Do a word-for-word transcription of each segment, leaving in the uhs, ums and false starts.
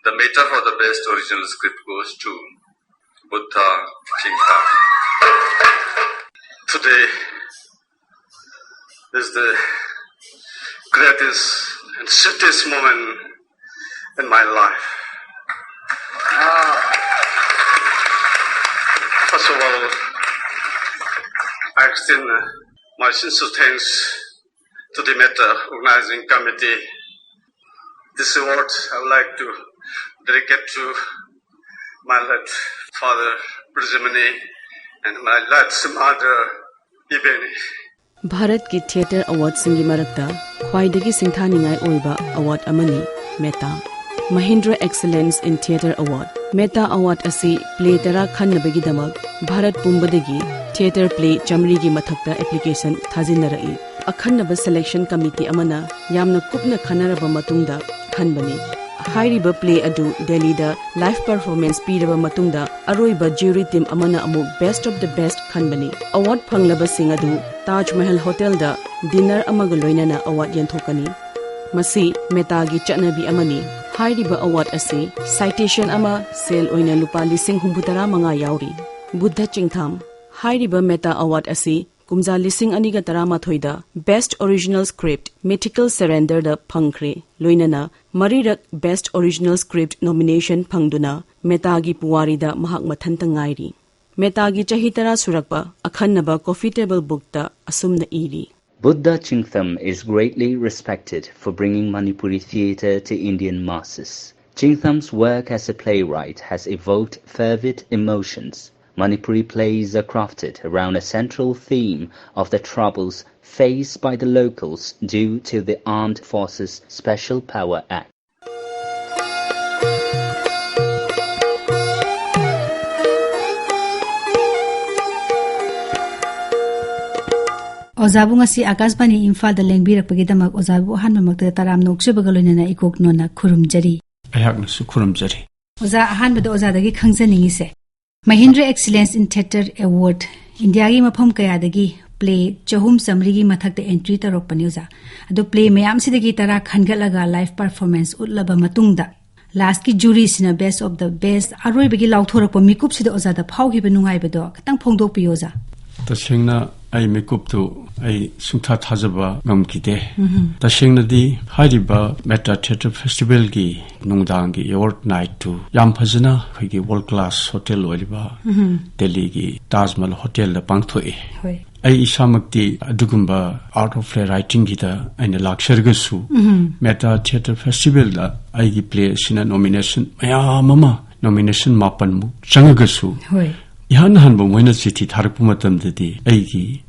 The Metta for the best original script goes to Buddha Chingtham. Today is the greatest and sweetest moment in my life. Ah, first of all, I extend my sincere thanks to the Metta Organizing Committee. This award I would like to dedicate to my late father, Brijamani, and my late mother, Ibeni. ꯚꯥꯔꯠꯀꯤ theatre ꯑꯦꯋꯥꯔꯗꯁꯤꯡꯒꯤ ꯃꯔꯛꯇ ꯈ꯭ꯋꯥꯏꯗꯒꯤ ꯁꯤꯡꯊꯥꯅꯤꯡꯉꯥꯏ ꯑꯣꯏꯕ award ꯑꯃꯅꯤ, meta. Mahindra Excellence in Theatre Award꯫ Meta award ꯑꯁꯤ play ꯇꯔꯥ ꯈꯟꯅꯕꯒꯤꯗꯃꯛ Bharat ꯄꯨꯝꯕꯗꯒꯤ theatre play ꯆꯥꯃꯔꯤꯒꯤ ꯃꯊꯛꯇ application ꯊꯥꯖꯤꯟꯅꯔꯛꯏ꯫ ꯑꯈꯟꯅꯕ selection committee ꯑꯃꯅ ꯌꯥꯝꯅ ꯀꯨꯞꯅ ꯈꯟꯅꯔꯕ ꯃꯇꯨꯡꯗ ꯈꯟꯕꯅꯤ꯫ ꯍꯥꯏꯔꯤꯕ ꯄ꯭ꯂꯦ ꯑꯗꯨ ꯗꯦꯜꯂꯤꯗ ꯂꯥꯏꯚ ꯄꯔꯐꯣꯔꯃꯦꯟꯁ ꯄꯤꯔꯕ ꯃꯇꯨꯡꯗ ꯑꯔꯣꯏꯕ ꯖ꯭ꯌꯨꯔꯤ ꯇꯤꯝ ꯑꯃꯅ ꯑꯃꯨꯛ ꯕꯦꯁ꯭ꯠ ꯑꯣꯐ ꯗ ꯕꯦꯁ꯭ꯠ ꯈꯟꯕꯅꯤ꯫ ꯑꯦꯋꯥꯔꯗ ꯐꯪꯂꯕꯁꯤꯡ ꯑꯗꯨ ꯇꯥꯖ ꯃꯍꯜ ꯍꯣꯇꯦꯜꯗ ꯗꯤꯟꯅꯔ ꯑꯃꯒ ꯂꯣꯏꯅꯅ ꯑꯦꯋꯥꯔꯗ ꯌꯦꯟꯊꯣꯛꯀꯅꯤ꯫ ꯃꯁꯤ ꯃꯦꯇꯥꯒꯤ ꯆꯠꯅꯕꯤ ꯑꯃꯅꯤ꯫ ꯍꯥꯏꯔꯤꯕ ꯑꯦꯋꯥꯔꯗ ꯑꯁꯤ ꯁꯥꯏꯇꯦꯁꯟ ꯑꯃ ꯁꯦꯜ ꯑꯣꯏꯅ ꯂꯨꯄꯥ ꯂꯤꯁꯤꯡ ꯍꯨꯝꯐꯨꯇꯔꯥ ꯃꯉꯥ ꯌꯥꯎꯔꯤ꯫ ꯕꯨꯗꯙ ꯆꯤꯡꯊꯥꯝ꯫ ꯍꯥꯏꯔꯤꯕ ꯃꯦꯇꯥ ꯑꯦꯋꯥꯔꯗ ꯑꯁꯤ ꯀꯨꯝꯖꯥ ꯂꯤꯁꯤꯡ ꯑꯅꯤꯒ ꯇꯔꯥꯃꯥꯊꯣꯏꯗ Best Original Script Mythical Surrender ꯗ ꯐꯪꯈ꯭ꯔꯦ, ꯂꯣꯏꯅꯅ ꯃꯔꯤꯔꯛ Best Original Script ꯅꯣꯃꯤꯅꯦꯁꯟ ꯐꯪꯗꯨꯅ ꯃꯦꯇꯥꯒꯤ ꯄꯨꯋꯥꯔꯤꯗ ꯃꯍꯥꯛ ꯃꯊꯟꯇ ꯉꯥꯏꯔꯤ꯫ ꯃꯦꯇꯥꯒꯤ ꯆꯍꯤ ꯇꯔꯥ ꯁꯨꯔꯛꯄ ꯑꯈꯟꯅꯕ ꯀꯣꯐꯤ ꯇꯦꯕꯜ ꯕꯨꯛꯇ ꯑꯁꯨꯝꯅ ꯏꯔꯤ꯫ Buddha Chingtham is greatly respected for bringing Manipuri theatre to Indian masses. Chingtham's work as a playwright has evoked fervid emotions. Manipuri plays are crafted around a central theme of the troubles faced by the locals due to the Armed Forces Special Power Act. ꯑꯣꯖꯥꯕꯨ ꯉꯁꯤ ꯑꯥꯀꯥꯁꯕꯥꯅꯤ ꯏꯝꯐꯥꯜꯗ ꯂꯦꯡꯕꯤꯔꯛꯄꯒꯤꯗꯃꯛ ꯑꯣꯖꯥꯕꯨ ꯑꯍꯥꯟꯕꯃꯛꯇꯗ ꯇꯔꯥꯝꯅ ꯑꯣꯛꯆꯕꯒ ꯂꯣꯏꯅꯅ ꯏꯀꯣꯛ ꯅꯣꯟꯅ ꯈꯨꯔꯨꯝꯖꯔꯤ꯫ ꯑꯩꯍꯥꯛꯅꯁꯨ ꯈꯨꯔꯨꯝꯖꯔꯤ꯫ ꯑꯣꯖꯥ, ꯑꯍꯥꯟꯕꯗ ꯑꯣꯖꯥꯗꯒꯤ ꯈꯪꯖꯅꯤꯡꯉꯤꯁꯦ, Mahindra Excellence in Theatre Award, ꯏꯟꯗꯤꯌꯥꯒꯤ ꯃꯐꯝ ꯀꯌꯥꯗꯒꯤ play ꯆꯍꯨꯝ ꯆꯥꯃꯔꯤꯒꯤ ꯃꯊꯛꯇ ꯑꯦꯟꯇ꯭ꯔꯤ ꯇꯧꯔꯛꯄꯅꯤ ꯑꯣꯖꯥ꯫ ꯑꯗꯣ ꯄ꯭ꯂꯦ ꯃꯌꯥꯝꯁꯤꯗꯒꯤ ꯇꯔꯥ ꯈꯟꯒꯠꯂꯒ ꯂꯥꯏꯚ ꯄꯔꯐꯣꯔꯃꯦꯟꯁ ꯎꯠꯂꯕ ꯃꯇꯨꯡꯗ ꯂꯥꯁꯀꯤ ꯖꯨꯔꯤꯁꯤꯅ ꯕꯦꯁ ꯑꯣꯐ ꯗ ꯕꯦꯁ ꯑꯔꯣꯏꯕꯒꯤ ꯂꯥꯎꯊꯣꯔꯛꯄ ꯃꯤꯀꯨꯞꯁꯤꯗ ꯑꯣꯖꯥꯗ ꯐꯥꯎꯈꯤꯕ ꯅꯨꯡꯉꯥꯏꯕꯗꯣ ꯈꯤꯇꯪ ꯐꯣꯡꯗꯣꯛꯄꯤꯌꯨ, ꯑꯣꯖꯥ꯫ ꯇꯁꯦꯡꯅ ꯑꯩ ꯃꯤꯀꯨꯞꯇꯨ ꯑꯩ ꯁꯨꯡꯊꯥ ꯊꯥꯖꯕ ꯉꯝꯈꯤꯗꯦ꯫ ꯎꯝꯍꯨꯝ꯫ ꯇꯁꯦꯡꯅꯗꯤ ꯍꯥꯏꯔꯤꯕ ꯃꯦꯇꯥ ꯊꯤꯌꯦꯇꯔ ꯐꯦꯁꯇꯤꯚꯦꯜꯒꯤ ꯅꯨꯡꯗꯥꯡꯒꯤ ꯑꯦꯋꯥꯔꯗ ꯅꯥꯏꯠꯇꯨ ꯌꯥꯝ ꯐꯖꯅ ꯑꯩꯈꯣꯏꯒꯤ ꯋꯥꯔꯜ ꯀ꯭ꯂꯥꯁ ꯍꯣꯇꯦꯜ ꯑꯣꯏꯔꯤꯕ ꯎꯝꯍꯨꯝ꯫ ꯗꯦꯜꯂꯤꯒꯤ ꯇꯥꯖ ꯃꯍꯜ ꯍꯣꯇꯦꯜꯗ ꯄꯥꯡꯊꯣꯛꯏ꯫ ꯍꯣꯏ꯫ ꯑꯩ ꯏꯁꯥꯃꯛꯇꯤ ꯑꯗꯨꯒꯨꯝꯕ Art of Play Writingꯒꯤꯗ ꯑꯩꯅ ꯂꯥꯛꯆꯔꯒꯁꯨ, ꯎꯝꯍꯨꯝ꯫ ꯃꯦꯇꯥ ꯊꯤꯌꯦꯇꯔ ꯐꯦꯁꯇꯤꯚꯦꯜꯗ ꯑꯩꯒꯤ ꯄ꯭ꯂꯦ ꯑꯁꯤꯅ ꯅꯣꯃꯤꯅꯦꯁꯟ ꯃꯌꯥꯝ ꯑꯃ, ꯅꯣꯃꯤꯅꯦꯁꯟ ꯃꯥꯄꯟꯃꯨꯛ ꯆꯪꯉꯒꯁꯨ, ꯍꯣꯏ꯫ ꯏꯍꯥꯟ ꯍꯥꯟꯕ ꯃꯣꯏꯅ ꯆꯤꯊꯤ ꯊꯥꯔꯛꯄ ꯃꯇꯝꯗꯗꯤ ꯑꯩꯒꯤ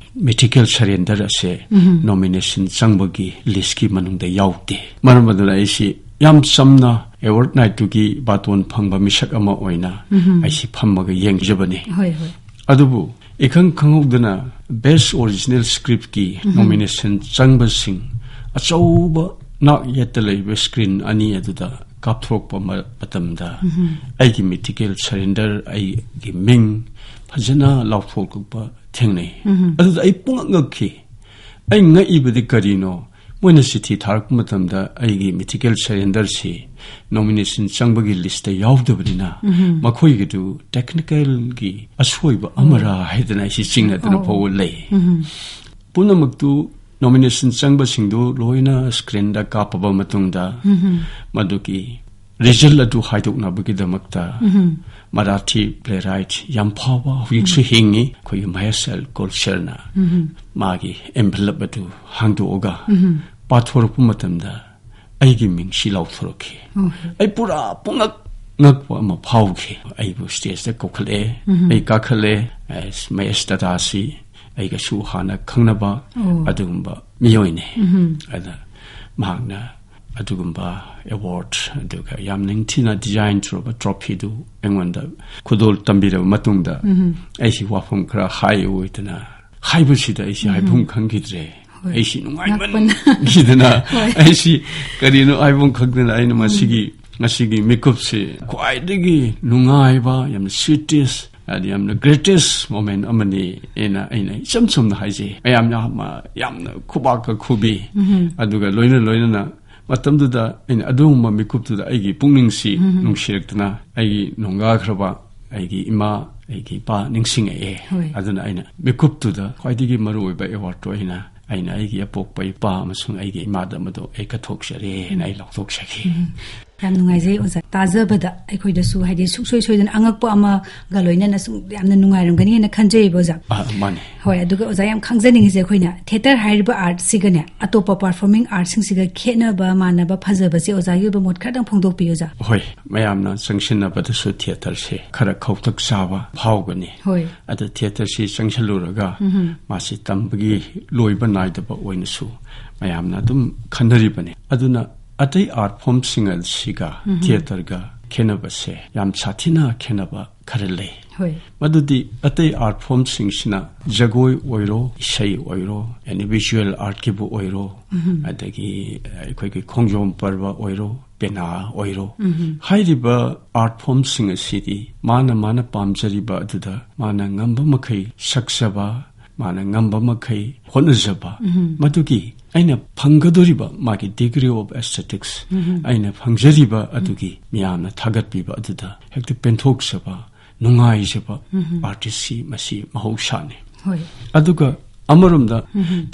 ꯃꯦꯗꯤꯀꯦꯜ ꯁꯔꯦꯟꯗꯔ ꯑꯁꯦ ꯎꯝꯍꯨꯝ꯫ ꯅꯣꯃꯤꯅꯦꯁꯟ ꯆꯪꯕꯒꯤ ꯂꯤꯁꯀꯤ ꯃꯅꯨꯡꯗ ꯌꯥꯎꯗꯦ꯫ ꯃꯔꯝ ꯑꯗꯨꯅ ꯑꯩꯁꯤ ꯌꯥꯝ ꯆꯝꯅ ꯑꯦꯋꯥꯔꯗ ꯅꯥꯏꯠꯇꯨꯒꯤ ꯕꯥꯇꯣꯟ ꯐꯪꯕ ꯃꯤꯁꯛ ꯑꯃ ꯑꯣꯏꯅ ꯎꯝꯍꯨꯝ꯫ ꯑꯩꯁꯤ ꯐꯝꯃꯒ ꯌꯦꯡꯖꯕꯅꯤ꯫ ꯍꯣꯏ, ꯍꯣꯏ꯫ ꯑꯗꯨꯕꯨ ꯏꯈꯪ ꯈꯪꯍꯧꯗꯅ ꯕꯦꯁ ꯑꯣꯔꯤꯖꯤꯅꯦꯜ ꯁ꯭ꯀ꯭ꯔꯤꯞꯀꯤ ꯎꯝꯍꯨꯝ꯫ ꯅꯣꯃꯤꯅꯦꯁꯟ ꯆꯪꯕꯁꯤꯡ ꯑꯆꯧꯕ ꯅꯥꯛ ꯌꯦꯠꯇ ꯂꯩꯕ ꯁ꯭ꯀ꯭ꯔꯤꯟ ꯑꯅꯤ ꯑꯗꯨꯗ ꯀꯥꯞꯊꯣꯔꯛꯄ ꯃ-, ꯃꯇꯝꯗ ꯎꯝꯍꯨꯝ꯫ ꯑꯩꯒꯤ ꯃꯦꯗꯤꯀꯦꯜ ꯁꯔꯦꯟꯗꯔ, ꯑꯩꯒꯤ ꯃꯤꯡ ꯐꯖꯅ ꯂꯥꯎꯊꯣꯛꯂꯛꯄ ꯊꯦꯡꯅꯩ꯫ ꯎꯝꯍꯨꯝ꯫ ꯑꯗꯨꯗ ꯑꯩ ꯄꯨꯡꯉꯛ ꯉꯛꯈꯤ꯫ ꯑꯩ ꯉꯛꯏꯕꯗꯤ ꯀꯔꯤꯅꯣ? ꯃꯣꯏꯅ ꯆꯤꯊꯤ ꯊꯥꯔꯛꯄ ꯃꯇꯝꯗ ꯑꯩꯒꯤ ꯃꯦꯗꯤꯀꯦꯜ ꯁꯔꯦꯟꯗꯔꯁꯤ ꯅꯣꯃꯤꯅꯦꯁꯟ ꯆꯪꯕꯒꯤ ꯂꯤꯁꯇ ꯌꯥꯎꯗꯕꯅꯤꯅ ꯎꯝꯍꯨꯝ꯫ ꯃꯈꯣꯏꯒꯤꯗꯨ ꯇꯦꯛꯅꯤꯀꯦꯜꯒꯤ ꯑꯁꯣꯏꯕ ꯑꯃꯔꯥ ꯍꯥꯏꯗꯅ ꯑꯩꯁꯤ ꯆꯤꯡꯅꯗꯅ ꯑꯣ꯫ ꯐꯥꯎꯕ ꯂꯩ꯫ ꯎꯝꯍꯨꯝ꯫ ꯄꯨꯝꯅꯃꯛꯇꯨ ꯅꯣꯃꯤꯅꯦꯁꯟ ꯆꯪꯕꯁꯤꯡꯗꯨ ꯂꯣꯏꯅ ꯁ꯭ꯀ꯭ꯔꯤꯟꯗ ꯀꯥꯞꯄꯕ ꯃꯇꯨꯡꯗ ꯎꯝꯍꯨꯝ꯫ ꯃꯗꯨꯒꯤ ꯔꯤꯖꯜ ꯑꯗꯨ ꯍꯥꯏꯗꯣꯛꯅꯕꯒꯤꯗꯃꯛꯇ ꯎꯝꯍꯨꯝ꯫ ꯃꯔꯥꯊꯤ ꯄ꯭ꯂꯦꯔꯥꯏꯠ ꯌꯥꯝ ꯐꯥꯎꯕ, ꯍꯧꯖꯤꯛꯁꯨ ꯎꯝ꯫ ꯍꯤꯡꯉꯤ, ꯑꯩꯈꯣꯏꯒꯤ ꯃꯍꯦꯁ ꯑꯦꯜ ꯀꯣꯜꯁꯔꯅ ꯎꯝꯍꯨꯝ꯫ ꯃꯥꯒꯤ ꯑꯦꯟꯚꯦꯂꯞ ꯑꯗꯨ ꯍꯥꯡꯗꯣꯛꯑꯒ ꯎꯝꯍꯨꯝ꯫ ꯄꯥꯊꯣꯔꯛꯄ ꯃꯇꯝꯗ ꯑꯩꯒꯤ ꯃꯤꯡꯁꯤ ꯂꯥꯎꯊꯣꯔꯛꯈꯤ꯫ ꯑꯣ꯫ ꯑꯩ ꯄꯨꯔꯥ ꯄꯨꯡꯉꯛ ꯉꯛꯄ ꯑꯃ ꯐꯥꯎꯈꯤ꯫ ꯑꯩꯕꯨ ꯁ꯭ꯇꯦꯖꯇ ꯀꯧꯈꯠꯂꯛꯑꯦ, ꯎꯝꯍꯨꯝ꯫ ꯑꯩ ꯀꯥꯈꯠꯂꯦ꯫ ꯑꯁ, ꯃꯍꯦꯁ ꯇꯥꯇꯥꯁꯤ ꯑꯩꯒꯁꯨ ꯍꯥꯟꯅ ꯈꯪꯅꯕ ꯑꯣ꯫ ꯑꯗꯨꯒꯨꯝꯕ ꯃꯤꯑꯣꯏꯅꯤ꯫ ꯎꯝꯍꯨꯝ꯫ ꯑꯗ ꯃꯍꯥꯛꯅ ꯑꯗꯨꯒꯨꯝꯕ ꯑꯦꯋꯥꯔꯗ, ꯑꯗꯨꯒ ꯌꯥꯝ ꯅꯤꯡꯊꯤꯅ ꯗꯤꯖꯥꯏꯟ ꯇꯧꯔꯕ ꯇ꯭ꯔꯣꯐꯤꯗꯨ ꯑꯩꯉꯣꯟꯗ ꯈꯨꯗꯣꯜ ꯇꯝꯕꯤꯔꯕ ꯃꯇꯨꯡꯗ, ꯎꯝꯍꯨꯝ꯫ ꯑꯩꯁꯤ ꯋꯥꯐꯝ ꯈꯔ ꯍꯥꯏ ꯑꯣꯏꯗꯅ ꯍꯥꯏꯕꯁꯤꯗ ꯑꯩꯁꯤ ꯎꯝꯍꯨꯝ꯫ ꯍꯥꯏꯐꯝ ꯈꯪꯈꯤꯗ꯭ꯔꯦ꯫ ꯍꯣꯏ꯫ ꯑꯩꯁꯤ ꯅꯨꯡꯉꯥꯏꯃꯟꯈꯤꯗꯅ ꯉꯛꯄꯅ꯫ ꯍꯣꯏ꯫ ꯑꯩꯁꯤ ꯀꯔꯤꯅꯣ ꯍꯥꯏꯐꯝ ꯈꯪꯗꯅ ꯑꯩꯅ ꯎꯝ꯫ ꯃꯁꯤꯒꯤ, ꯉꯁꯤꯒꯤ ꯃꯤꯀꯨꯞꯁꯤ ꯈ꯭ꯋꯥꯏꯗꯒꯤ ꯅꯨꯡꯉꯥꯏꯕ, ꯌꯥꯝꯅ ꯁ꯭ꯋꯤꯇꯦꯁ, ꯍꯥꯏꯗꯤ ꯌꯥꯝꯅ ꯒ꯭ꯔꯦꯇꯦꯁ ꯃꯣꯃꯦꯟ ꯑꯃꯅꯤ ꯑꯩꯅ, ꯑꯩꯅ ꯏꯆꯝ ꯆꯝꯅ ꯍꯥꯏꯖꯩ꯫ ꯃꯌꯥꯝ ꯌꯥꯝ, ꯌꯥꯝꯅ ꯈꯨꯕꯥꯛꯀ ꯈꯨꯕꯤ꯫ ꯎꯝꯍꯨꯝ꯫ ꯑꯗꯨꯒ ꯂꯣꯏꯅ ꯂꯣꯏꯅꯅ ꯃꯇꯝꯗꯨꯗ ꯑꯩꯅ ꯑꯗꯨꯒꯨꯝꯕ ꯃꯤꯀꯨꯞꯇꯨꯗ ꯑꯩꯒꯤ ꯄꯨꯛꯅꯤꯡꯁꯤ ꯅꯨꯡꯁꯤꯔꯛꯇꯅ ꯑꯩꯒꯤ ꯅꯣꯡꯒꯥꯈ꯭ꯔꯕ ꯑꯩꯒꯤ ꯏꯃꯥ, ꯑꯩꯒꯤ ꯏꯄꯥ ꯅꯤꯡꯁꯤꯡꯉꯛꯑꯦ꯫ ꯍꯣꯏ꯫ ꯑꯗꯨꯅ ꯑꯩꯅ ꯃꯤꯀꯨꯞꯇꯨꯗ ꯈ꯭ꯋꯥꯏꯗꯒꯤ ꯃꯔꯨꯑꯣꯏꯕ ꯑꯦꯋꯥꯔꯗꯇꯣ ꯑꯩꯅ, ꯑꯩꯅ ꯑꯩꯒꯤ ꯑꯄꯣꯛꯄ ꯏꯄꯥ ꯑꯃꯁꯨꯡ ꯑꯩꯒꯤ ꯏꯃꯥꯗ ꯃꯗꯨ ꯑꯩ ꯀꯠꯊꯣꯛꯆꯔꯦꯅ ꯑꯩ ꯂꯧꯊꯣꯛꯆꯈꯤ꯫ ꯌꯥꯝ ꯅꯨꯡꯉꯥꯏꯖꯩ ꯑꯣꯖꯥ꯫ ꯇꯥꯖꯕꯗ ꯑꯩꯈꯣꯏꯗꯁꯨ ꯍꯥꯏꯗꯤ ꯁꯨꯡꯁꯣꯏ ꯁꯣꯏꯗꯅ ꯑꯉꯛꯄ ꯑꯃꯒ ꯂꯣꯏꯅꯅ ꯁꯨꯝ ꯌꯥꯝꯅ ꯅꯨꯡꯉꯥꯏꯔꯝꯒꯅꯤ ꯍꯥꯏꯅ ꯈꯟꯖꯩꯌꯦꯕ ꯑꯣꯖꯥ꯫ ꯑ, ꯃꯥꯅꯦ꯫ ꯍꯣꯏ, ꯑꯗꯨꯒ ꯑꯣꯖꯥ ꯌꯥꯝ ꯈꯪꯖꯅꯤꯡꯉꯤꯁꯦ ꯑꯩꯈꯣꯏꯅ ꯊꯤꯌꯦꯇꯔ ꯍꯥꯏꯔꯤꯕ ꯑꯥꯔꯠꯁꯤꯒꯅꯦ ꯑꯇꯣꯞꯄ ꯄꯔꯐꯣꯔꯃꯤꯡ ꯑꯥꯔꯠꯁꯤꯡꯁꯤꯒ ꯈꯦꯠꯅꯕ, ꯃꯥꯟꯅꯕ, ꯐꯖꯕꯁꯦ ꯑꯣꯖꯥꯒꯤ ꯑꯣꯏꯕ ꯃꯣꯠ ꯈꯔꯗꯪ ꯐꯣꯡꯗꯣꯛꯄꯤꯌꯨ ꯑꯣꯖꯥ꯫ ꯍꯣꯏ, ꯃꯌꯥꯝꯅ ꯆꯪꯁꯤꯟꯅꯕꯗꯁꯨ ꯊꯤꯌꯦꯇꯔꯁꯦ ꯈꯔ ꯈꯧꯇꯛ ꯆꯥꯕ ꯐꯥꯎꯒꯅꯤ꯫ ꯍꯣꯏ꯫ ꯑꯗ ꯊꯤꯌꯦꯇꯔꯁꯤ ꯆꯪꯁꯤꯜꯂꯨꯔꯒ ꯃꯥꯁꯤ ꯇꯝꯕꯒꯤ ꯂꯣꯏꯕ ꯅꯥꯏꯗꯕ ꯑꯣꯏꯅꯁꯨ ꯃꯌꯥꯝꯅ ꯑꯗꯨꯝ ꯈꯟꯅꯔꯤꯕꯅꯤ꯫ ꯑꯗꯨꯅ ꯑꯇꯩ ꯑꯥꯔꯠ ꯐꯣꯝꯁꯤꯡ ꯑꯁꯤꯒ ꯊꯤꯌꯦꯇꯔꯒ ꯈꯦꯠꯅꯕꯁꯦ ꯌꯥꯝ ꯁꯥꯊꯤꯅ ꯈꯦꯠꯅꯕ ꯈꯔ ꯂꯩ꯫ ꯍꯣꯏ꯫ ꯃꯗꯨꯗꯤ ꯑꯇꯩ ꯑꯥꯔꯠ ꯐꯣꯝꯁꯤꯡꯁꯤꯅ ꯖꯒꯣꯏ ꯑꯣꯏꯔꯣ, ꯏꯁꯩ ꯑꯣꯏꯔꯣ, ꯑꯦꯅꯤ ꯚꯤꯖꯨꯋꯦꯜ ꯑꯥꯔꯠꯀꯤꯕꯨ ꯑꯣꯏꯔꯣ, ꯑꯗꯒꯤ ꯑꯩꯈꯣꯏꯒꯤ ꯈꯣꯡꯖꯣꯝ ꯄꯔꯕ ꯑꯣꯏꯔꯣ, ꯄꯦꯅꯥ ꯑꯣꯏꯔꯣ, ꯍꯥꯏꯔꯤꯕ ꯑꯥꯔꯠ ꯐꯣꯝꯁꯤꯡ ꯑꯁꯤꯗꯤ ꯃꯥꯅ, ꯃꯥꯅ ꯄꯥꯝꯖꯔꯤꯕ ꯑꯗꯨꯗ ꯃꯥꯅ ꯉꯝꯕ ꯃꯈꯩ ꯁꯛꯆꯕ, ꯃꯥꯅ ꯉꯝꯕ ꯃꯈꯩ ꯍꯣꯠꯅꯖꯕ, ꯃꯗꯨꯒꯤ ꯑꯩꯅ ꯐꯪꯒꯗꯧꯔꯤꯕ ꯃꯥꯒꯤ degree of aesthetics, ꯑꯩꯅ ꯐꯪꯖꯔꯤꯕ ꯑꯗꯨꯒꯤ ꯃꯤꯌꯥꯝꯅ ꯊꯥꯒꯠꯄꯤꯕ ꯑꯗꯨꯗ ꯍꯦꯛꯇ ꯄꯦꯟꯊꯣꯛꯆꯕ, ꯅꯨꯡꯉꯥꯏꯖꯕ ꯑꯥꯔꯇꯤꯁꯁꯤ ꯃꯁꯤ ꯃꯍꯧꯁꯥꯅꯤ꯫ ꯍꯣꯏ꯫ ꯑꯗꯨꯒ ꯑꯃꯔꯣꯝꯗ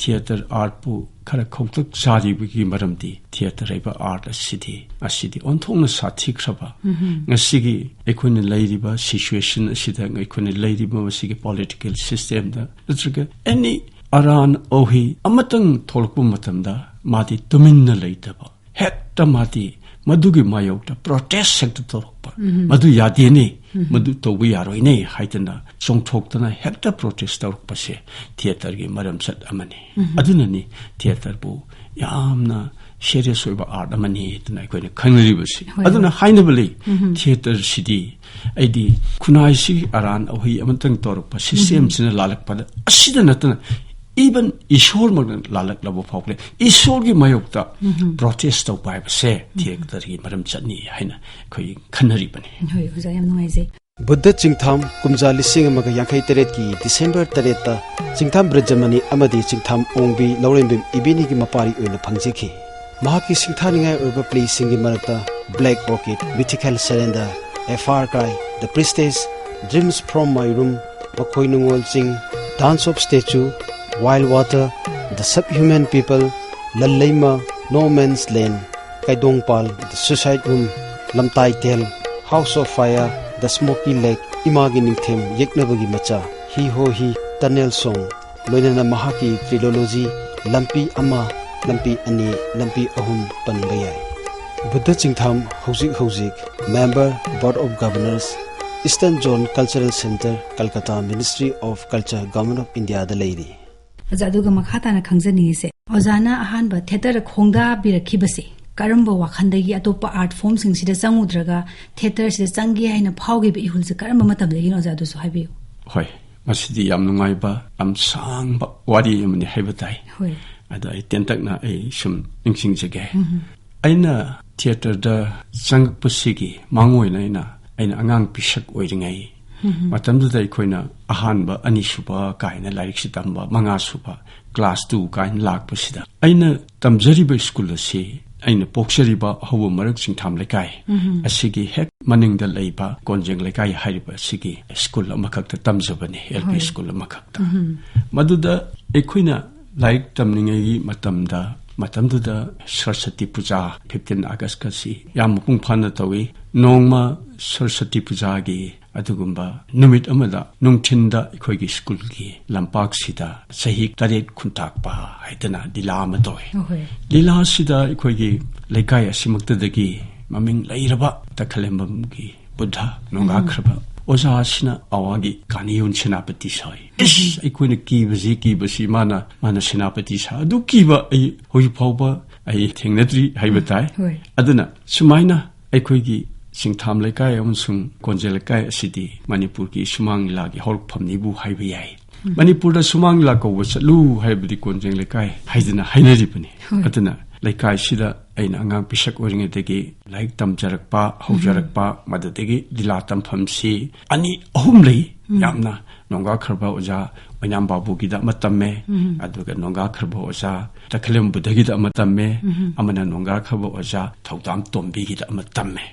ꯊꯤꯌꯦꯇꯔ ꯑꯥꯔꯠꯄꯨ ꯈꯔ ꯈꯧꯇꯛ ꯆꯥꯔꯤꯕꯒꯤ ꯃꯔꯝꯗꯤ ꯊꯤꯌꯦꯇꯔ ꯍꯥꯏꯕ ꯑꯥꯔꯠ ꯑꯁꯤꯗꯤ, ꯑꯁꯤꯗꯤ ꯑꯣꯟꯊꯣꯛꯅ ꯁꯥꯊꯤꯈ꯭ꯔꯕ, ꯉꯁꯤꯒꯤ ꯑꯩꯈꯣꯏꯅ ꯂꯩꯔꯤꯕ ꯁꯤꯆꯨꯋꯦꯁꯟ ꯑꯁꯤꯗ, ꯑꯩꯈꯣꯏꯅ ꯂꯩꯔꯤꯕ ꯃꯁꯤꯒꯤ ꯄꯣꯂꯤꯇꯤꯀꯦꯜ ꯁꯤꯁꯇꯦꯝꯗ, ꯅꯠꯇ꯭ꯔꯒ ꯑꯦꯅꯤ ꯑꯔꯥꯟ ꯑꯍꯩ ꯑꯃꯇꯪ ꯊꯣꯛꯂꯛꯄ ꯃꯇꯝꯗ ꯃꯥꯗꯤ ꯇꯨꯃꯤꯟꯅ ꯂꯩꯇꯕ, ꯍꯦꯛꯇ ꯃꯥꯗꯤ ꯃꯗꯨꯒꯤ ꯃꯥꯌꯣꯛꯇ ꯄ꯭ꯔꯣꯇꯦꯁ ꯍꯦꯛꯇ ꯇꯧꯔꯛꯄ꯫ ꯃꯗꯨ ꯌꯥꯗꯦꯅꯦ, ꯃꯗꯨ ꯇꯧꯕ ꯌꯥꯔꯣꯏꯅꯦ ꯍꯥꯏꯗꯅ ꯆꯣꯡꯊꯣꯛꯇꯅ ꯍꯦꯛꯇ ꯄ꯭ꯔꯣꯇꯦꯁ ꯇꯧꯔꯛꯄꯁꯦ ꯊꯤꯌꯦꯇꯔꯒꯤ ꯃꯔꯝꯆꯠ ꯑꯃꯅꯤ꯫ ꯑꯗꯨꯅꯅꯤ ꯊꯤꯌꯦꯇꯔꯕꯨ ꯌꯥꯝꯅ ꯁꯦꯔꯤꯌꯁ ꯑꯣꯏꯕ ꯑꯥꯔꯠ ꯑꯃꯅꯤ ꯍꯥꯏꯗꯅ ꯑꯩꯈꯣꯏꯅ ꯈꯪꯅꯔꯤꯕꯁꯤ꯫ ꯍꯣꯏ꯫ ꯑꯗꯨꯅ ꯍꯥꯏꯅꯕ ꯂꯩ, ꯊꯤꯌꯦꯇꯔꯁꯤꯗꯤ ꯑꯩꯗꯤ ꯈꯨꯟꯅꯥꯏꯁꯤꯒꯤ ꯑꯔꯥꯟ ꯑꯍꯩ ꯑꯃꯇꯪ ꯇꯧꯔꯛꯄ ꯁꯤꯁꯇꯦꯝꯁꯤꯅ ꯂꯥꯜꯂꯛꯄꯗ, ꯑꯁꯤꯗ ꯅꯠꯇꯅ even ꯏꯁꯣꯔꯃꯛꯅ ꯂꯥꯜꯂꯛꯂꯕ ꯐꯥꯎꯕꯗ ꯏꯁꯣꯔꯒꯤ ꯃꯥꯌꯣꯛꯇ ꯄ꯭ꯔꯣꯇꯦꯁ ꯇꯧꯕ ꯍꯥꯏꯕꯁꯦ ꯊꯤꯌꯦꯇꯔꯒꯤ ꯃꯔꯝꯆꯠꯅꯤ ꯍꯥꯏꯅ ꯑꯩꯈꯣꯏ ꯈꯟꯅꯔꯤꯕꯅꯤ꯫ ꯍꯣꯏ, ꯑꯣꯖꯥ, ꯌꯥꯝ ꯅꯨꯡꯉꯥꯏꯖꯩ꯫ ꯕꯨꯗ꯭ꯙ ꯆꯤꯡꯊꯥꯝ ꯀꯨꯝꯖꯥ ꯂꯤꯁꯤꯡ ꯑꯃꯒ ꯌꯥꯡꯈꯩ ꯇꯔꯦꯠꯀꯤ ꯗꯤꯁꯦꯝꯕꯔ ꯇꯔꯦꯠꯇ ꯆꯤꯡꯊꯥꯝ ꯕ꯭ꯔꯖꯃꯅꯤ ꯑꯃꯗꯤ ꯆꯤꯡꯊꯥꯝ ꯑꯣꯡꯕꯤ ꯂꯧꯔꯦꯝꯕꯝ ꯏꯕꯦꯅꯤꯒꯤ ꯃꯄꯥꯔꯤ ꯑꯣꯏꯅ ꯐꯪꯖꯈꯤ꯫ ꯃꯍꯥꯛꯀꯤ ꯁꯤꯡꯊꯥꯅꯤꯡꯉꯥꯏ ꯑꯣꯏꯕ ꯄ꯭ꯂꯦꯁꯤꯡꯒꯤ ꯃꯔꯛꯇ Black Orchid, Mythical Surrender, A Far Cry, The Prestige, Dreams from My Room, ꯃꯈꯣꯏ ꯅꯨꯡꯉꯣꯜ ꯆꯤꯡ, Dance of Statue, Wild Water, The Subhuman People, ꯂꯜꯂꯩꯃ, No Man's Land, ꯀꯩꯗꯣꯡꯄꯥꯜ, The Suicide Room, ꯂꯝꯇꯥꯏꯇꯦꯜ, House of Fire, The Smoky Lake, ꯏꯃꯥꯒꯤ ꯅꯤꯡꯊꯦꯝ, ꯌꯦꯛꯅꯕꯒꯤ ꯃꯆꯥ, Hi Ho Hi, Tunnel Song, ꯂꯣꯏꯅꯅ ꯃꯍꯥꯛꯀꯤ ꯇ꯭ꯔꯤꯂꯣꯂꯣꯖꯤ ꯂꯝꯄꯤ ꯑꯃ, ꯂꯝꯄꯤ ꯑꯅꯤ, ꯂꯝꯄꯤ ꯑꯍꯨꯝ ꯄꯟꯕ ꯌꯥꯏ꯫ ꯕꯨꯙ ꯆꯤꯡꯊꯥꯝ ꯍꯧꯖꯤꯛ ꯍꯧꯖꯤꯛ Member Board of Governors, Eastern Zone Cultural Centre, Kolkata, Ministry of Culture, Government of Indiaꯗ ꯂꯩꯔꯤ꯫ ꯑꯣꯖꯥ, ꯑꯗꯨꯒ ꯃꯈꯥ ꯇꯥꯅ ꯈꯪꯖꯅꯤꯡꯉꯤꯁꯦ, ꯑꯣꯖꯥꯅ ꯑꯍꯥꯟꯕ ꯊꯤꯌꯦꯇꯔ ꯈꯣꯡꯗꯥꯕꯤꯔꯛꯈꯤꯕꯁꯦ ꯀꯔꯝꯕ ꯋꯥꯈꯜꯗꯒꯤ? ꯑꯇꯣꯞꯄ ꯑꯥꯔꯠ ꯐꯣꯝꯁꯤꯡꯁꯤꯗ ꯆꯪꯉꯨꯗ꯭ꯔꯒ ꯊꯤꯌꯦꯇꯔꯁꯤꯗ ꯆꯪꯒꯦ ꯍꯥꯏꯅ ꯐꯥꯎꯈꯤꯕ ꯏꯍꯨꯜꯁꯦ ꯀꯔꯝꯕ ꯃꯇꯝꯗꯒꯤꯅꯣ, ꯑꯣꯖꯥ? ꯑꯗꯨꯁꯨ ꯍꯥꯏꯕꯤꯌꯨ꯫ ꯍꯣꯏ, ꯃꯁꯤꯗꯤ ꯌꯥꯝ ꯅꯨꯡꯉꯥꯏꯕ, ꯌꯥꯝ ꯁꯥꯡꯕ ꯋꯥꯔꯤ ꯑꯃꯅꯤ ꯍꯥꯏꯕ ꯇꯥꯏ꯫ ꯍꯣꯏ꯫ ꯑꯗꯣ ꯑꯩ ꯇꯦꯟꯇꯛꯅ ꯑꯩ ꯁꯨꯝ ꯅꯤꯡꯁꯤꯡꯖꯒꯦ꯫ ꯎꯝ꯫ ꯑꯩꯅ ꯊꯤꯌꯦꯇꯔꯗ ꯆꯪꯉꯛꯄꯁꯤꯒꯤ ꯃꯥꯡꯑꯣꯏꯅ ꯑꯩꯅ, ꯑꯩꯅ ꯑꯉꯥꯡ ꯄꯤꯁꯛ ꯑꯣꯏꯔꯤꯉꯩ ꯎꯝ꯫ ꯃꯇꯝꯗꯨꯗ ꯑꯩꯈꯣꯏꯅ ꯑꯍꯥꯟꯕ, ꯑꯅꯤꯁꯨꯕ ꯀꯥꯏꯅ ꯂꯥꯏꯔꯤꯛꯁꯤ ꯇꯝꯕ, ꯃꯉꯥꯁꯨꯕ, class two ꯀꯥꯏꯅ ꯂꯥꯛꯄꯁꯤꯗ ꯑꯩꯅ ꯇꯝꯖꯔꯤꯕ ꯁ꯭ꯀꯨꯜ ꯑꯁꯤ ꯑꯩꯅ ꯄꯣꯛꯆꯔꯤꯕ ꯍꯧꯕ ꯃꯔꯛ ꯆꯤꯡꯊꯥꯝ ꯂꯩꯀꯥꯏ ꯎꯝ꯫ ꯑꯁꯤꯒꯤ ꯍꯦꯛ ꯃꯅꯤꯡꯗ ꯂꯩꯕ ꯀꯣꯟꯖꯦꯡ ꯂꯩꯀꯥꯏ ꯍꯥꯏꯔꯤꯕ ꯑꯁꯤꯒꯤ ꯁ꯭ꯀꯨꯜ ꯑꯃꯈꯛꯇ ꯇꯝꯖꯕꯅꯤ, L P ꯍꯣꯏ꯫ ꯁ꯭ꯀꯨꯜ ꯑꯃꯈꯛꯇ꯫ ꯎꯝ꯫ ꯃꯗꯨꯗ ꯑꯩꯈꯣꯏꯅ ꯂꯥꯏꯔꯤꯛ ꯇꯝꯂꯤꯉꯩꯒꯤ ꯃꯇꯝꯗ, ꯃꯇꯝꯗꯨꯗ ꯁꯔꯁꯇꯤ ꯄꯨꯖꯥ, fifteen Augustꯀꯁꯤ ꯌꯥꯝ ꯃꯄꯨꯡ ꯐꯥꯅ ꯇꯧꯏ꯫ ꯅꯣꯡꯃ ꯁꯔꯁꯇꯤ ꯄꯨꯖꯥꯒꯤ ꯑꯗꯨꯒꯨꯝꯕ ꯅꯨꯃꯤꯠ ꯑꯃꯗ ꯅꯨꯡꯊꯤꯟꯗ ꯑꯩꯈꯣꯏꯒꯤ ꯁ꯭ꯀꯨꯜꯒꯤ ꯂꯝꯄꯥꯛꯁꯤꯗ ꯆꯍꯤ ꯇꯔꯦꯠ ꯈꯨꯟꯇꯥꯛꯄ ꯍꯥꯏꯗꯅ ꯂꯤꯂꯥ ꯑꯃ ꯇꯧꯏ꯫ ꯑꯍꯣꯏ꯫ ꯂꯤꯂꯥꯁꯤꯗ ꯑꯩꯈꯣꯏꯒꯤ ꯂꯩꯀꯥꯏ ꯑꯁꯤꯃꯛꯇꯗꯒꯤ ꯃꯃꯤꯡ ꯂꯩꯔꯕ ꯇꯈꯂꯦꯝꯕꯝꯒꯤ ꯕꯨꯙ ꯅꯣꯡꯒꯥꯈ꯭ꯔꯕ ꯑꯣꯖꯥꯁꯤꯅ ꯑꯋꯥꯒꯤ ꯀꯥꯅꯤꯌꯣꯟ ꯁꯦꯅꯥꯄꯇꯤ ꯁꯥꯏ꯫ ꯏꯁ, ꯑꯩꯈꯣꯏꯅ ꯀꯤꯕꯁꯤ, ꯀꯤꯕꯁꯤ, ꯃꯥꯅ, ꯃꯥꯅ ꯁꯦꯅꯥꯄꯇꯤ ꯁꯥ-, ꯑꯗꯨ ꯀꯤꯕ ꯑꯩ ꯍꯧꯖꯤꯛ ꯐꯥꯎꯕ ꯑꯩ ꯊꯦꯡꯅꯗ꯭ꯔꯤ ꯍꯥꯏꯕ ꯇꯥꯏ꯫ ꯍꯣꯏ꯫ ꯑꯗꯨꯅ ꯁꯨꯃꯥꯏꯅ ꯑꯩꯈꯣꯏꯒꯤ ꯆꯤꯡꯊꯥꯝ ꯂꯩꯀꯥꯏ ꯑꯃꯁꯨꯡ ꯀꯣꯟꯖꯦ ꯂꯩꯀꯥꯏ ꯑꯁꯤꯗꯤ ꯃꯅꯤꯄꯨꯔꯒꯤ ꯁꯨꯃꯥꯡ ꯂꯤꯂꯥꯒꯤ ꯍꯧꯔꯛꯐꯝꯅꯤꯕꯨ ꯍꯥꯏꯕ ꯌꯥꯏ꯫ ꯎꯝ꯫ ꯃꯅꯤꯄꯨꯔꯗ ꯁꯨꯃꯥꯡ ꯂꯤꯂꯥ ꯀꯧꯕ ꯆꯠꯂꯨ ꯍꯥꯏꯕꯗꯤ ꯀꯣꯟꯖꯦꯡ ꯂꯩꯀꯥꯏ ꯍꯥꯏꯗꯅ ꯍꯥꯏꯅꯔꯤꯕꯅꯤ꯫ ꯍꯣꯏ꯫ ꯑꯗꯨꯅ ꯂꯩꯀꯥꯏꯁꯤꯗ ꯑꯩꯅ ꯑꯉꯥꯡ ꯄꯤꯁꯛ ꯑꯣꯏꯔꯤꯉꯩꯗꯒꯤ ꯂꯥꯏꯔꯤꯛ ꯇꯝꯖꯔꯛꯄ, ꯍꯧꯖꯔꯛꯄ, ꯃꯗꯨꯗꯒꯤ ꯂꯤꯂꯥ ꯇꯝꯐꯝꯁꯤ ꯑꯅꯤ ꯑꯍꯨꯝ ꯂꯩ꯫ ꯎꯝ꯫ ꯌꯥꯝꯅ ꯅꯣꯡꯒꯥꯈ꯭ꯔꯕ ꯑꯣꯖꯥ ꯑꯣꯏꯅꯥꯝ ꯕꯥꯕꯨꯒꯤꯗ ꯑꯃ ꯇꯝꯃꯦ, ꯑꯗꯨꯒ ꯅꯣꯡꯒꯥꯈ꯭ꯔꯕ ꯑꯣꯖꯥ ꯇꯈꯂꯦꯝ ꯕꯨꯙꯒꯤꯗ ꯑꯃ ꯇꯝꯃꯦ, ꯑꯃꯅ ꯅꯣꯡꯒꯥꯈ꯭ꯔꯕ ꯑꯣꯖꯥ ꯊꯧꯗꯥꯝ ꯇꯣꯝꯕꯤꯒꯤꯗ ꯑꯃ ꯇꯝꯃꯦ꯫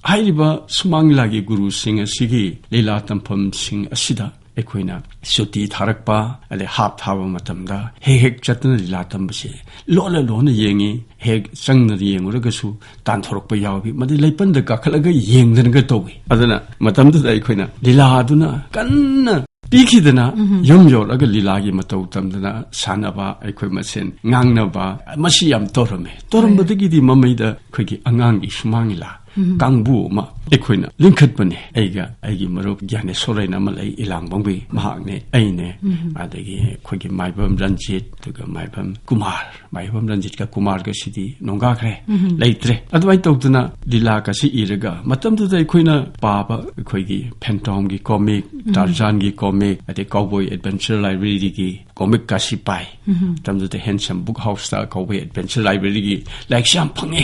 ꯍꯥꯏꯔꯤꯕ ꯁꯨꯃꯥꯡ ꯂꯤꯂꯥꯒꯤ ꯒꯨꯔꯨꯁꯤꯡ ꯑꯁꯤꯒꯤ ꯂꯤꯂꯥ ꯇꯝꯐꯝꯁꯤꯡ ꯑꯁꯤꯗ ꯑꯩꯈꯣꯏꯅ ꯁꯨꯇꯤ ꯊꯥꯔꯛꯄ, ꯑꯗꯩ ꯍꯥꯞ ꯊꯥꯕ ꯃꯇꯝꯗ ꯍꯦꯛ ꯍꯦꯛ ꯆꯠꯇꯨꯅ ꯂꯤꯂꯥ ꯇꯝꯕꯁꯦ ꯂꯣꯟꯅ ꯂꯣꯟꯅ ꯌꯦꯡꯉꯤ꯫ ꯍꯦꯛ ꯆꯪꯗꯅ ꯌꯦꯡꯉꯨꯔꯒꯁꯨ ꯇꯥꯟꯊꯣꯔꯛꯄ ꯌꯥꯎꯏ, ꯃꯗꯩ ꯂꯩꯄꯟꯗ ꯀꯥꯈꯠꯂꯒ ꯌꯦꯡꯗꯅꯒ ꯇꯧꯏ꯫ ꯑꯗꯨꯅ ꯃꯇꯝꯗꯨꯗ ꯑꯩꯈꯣꯏꯅ ꯂꯤꯂꯥꯗꯨꯅ ꯀꯟꯅ ꯄꯤꯈꯤꯗꯅ ꯌꯨꯝ ꯌꯧꯔꯛꯑꯒ ꯂꯤꯂꯥꯒꯤ ꯃꯇꯧ ꯇꯝꯗꯅ ꯁꯥꯟꯅꯕ, ꯑꯩꯈꯣꯏ ꯃꯁꯦꯟ ꯉꯥꯡꯅꯕ, ꯃꯁꯤ ꯌꯥꯝ ꯇꯧꯔꯝꯃꯦ꯫ ꯇꯧꯔꯝꯕꯗꯒꯤꯗꯤ ꯃꯃꯩꯗ ꯑꯩꯈꯣꯏꯒꯤ ꯑꯉꯥꯡꯒꯤ ꯁꯨꯃꯥꯡ ꯂꯤꯂꯥ ꯀꯥꯡꯕꯨ ꯑꯃ ꯑꯩꯈꯣꯏꯅ ꯂꯤꯡꯈꯠꯄꯅꯦ꯫ ꯑꯩꯒ ꯑꯩꯒꯤ ꯃꯔꯨꯞ ꯒ꯭ꯌꯥꯅꯦꯁꯣꯔ ꯍꯥꯏꯅ ꯑꯃ ꯂꯩ, ꯏꯂꯥꯡꯕꯝꯒꯤ, ꯃꯍꯥꯛꯅꯦ, ꯑꯩꯅꯦ, ꯑꯗꯒꯤ ꯑꯩꯈꯣꯏꯒꯤ ꯃꯥꯏꯕꯝ ꯔꯟꯖꯤꯠ, ꯑꯗꯨꯒ ꯃꯥꯏꯕꯝ ꯀꯨꯃꯥꯔ, ꯃꯥꯏꯕꯝ ꯔꯟꯖꯤꯠꯀ ꯀꯨꯃꯥꯔꯒꯁꯤꯗꯤ ꯅꯣꯡꯒꯥꯈ꯭ꯔꯦ, ꯂꯩꯇ꯭ꯔꯦ꯫ ꯑꯗꯨꯃꯥꯏꯅ ꯇꯧꯗꯅ ꯂꯤꯂꯥꯒꯁꯤ ꯏꯔꯒ, ꯃꯇꯝꯗꯨꯗ ꯑꯩꯈꯣꯏꯅ ꯄꯥꯕ ꯑꯩꯈꯣꯏꯒꯤ ꯐꯦꯟꯇꯣꯝꯒꯤ ꯀꯣꯃꯤꯛ, ꯇꯥꯔꯖꯥꯟꯒꯤ ꯀꯣꯃꯤꯛ, ꯑꯗꯩ ꯀꯥꯎꯕꯣꯏ ꯑꯦꯗꯚꯦꯟꯆꯔ ꯂꯥꯏꯕ꯭ꯔꯦꯔꯤꯒꯤ ꯀꯣꯃꯤꯛꯀꯁꯤ ꯄꯥꯏ꯫ ꯃꯇꯝꯗꯨꯗ ꯍꯦꯟꯁꯝ ꯕꯨꯛ ꯍꯥꯎꯁꯇ ꯀꯥꯎꯕꯣꯏ ꯑꯦꯗꯚꯦꯟꯆꯔ ꯂꯥꯏꯕ꯭ꯔꯦꯔꯤꯒꯤ ꯂꯥꯏꯔꯤꯛꯁꯤ ꯌꯥꯝ ꯐꯪꯉꯦ꯫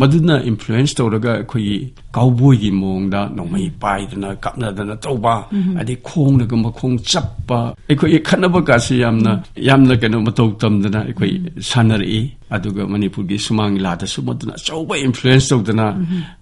ꯃꯗꯨꯅ ꯏꯟꯐ꯭ꯂꯨꯌꯦꯟꯁ ꯇꯧꯔꯒ ꯑꯩꯈꯣꯏꯒꯤ ꯀꯥꯎꯕꯣꯏꯒꯤ ꯃꯑꯣꯡꯗ ꯅꯣꯡꯃꯩ ꯄꯥꯏꯗꯅ ꯀꯥꯞꯅꯗꯅ ꯇꯧꯕ, ꯑꯗꯩ ꯈꯣꯡꯅꯒ ꯃꯈꯣꯡ ꯆꯞꯄ, ꯑꯩꯈꯣꯏꯒꯤ ꯈꯠꯅꯕ ꯀꯥꯁꯤ ꯌꯥꯝꯅ, ꯌꯥꯝꯅ ꯀꯩꯅꯣ ꯃꯇꯧ ꯇꯝꯗꯅ ꯑꯩꯈꯣꯏ ꯁꯥꯟꯅꯔꯛꯏ꯫ ꯑꯗꯨꯒ ꯃꯅꯤꯄꯨꯔꯒꯤ ꯁꯨꯃꯥꯡ ꯂꯤꯂꯥꯗꯁꯨ ꯃꯗꯨꯅ ꯑꯆꯧꯕ ꯏꯟꯐ꯭ꯂꯨꯌꯦꯟꯁ ꯇꯧꯗꯅ,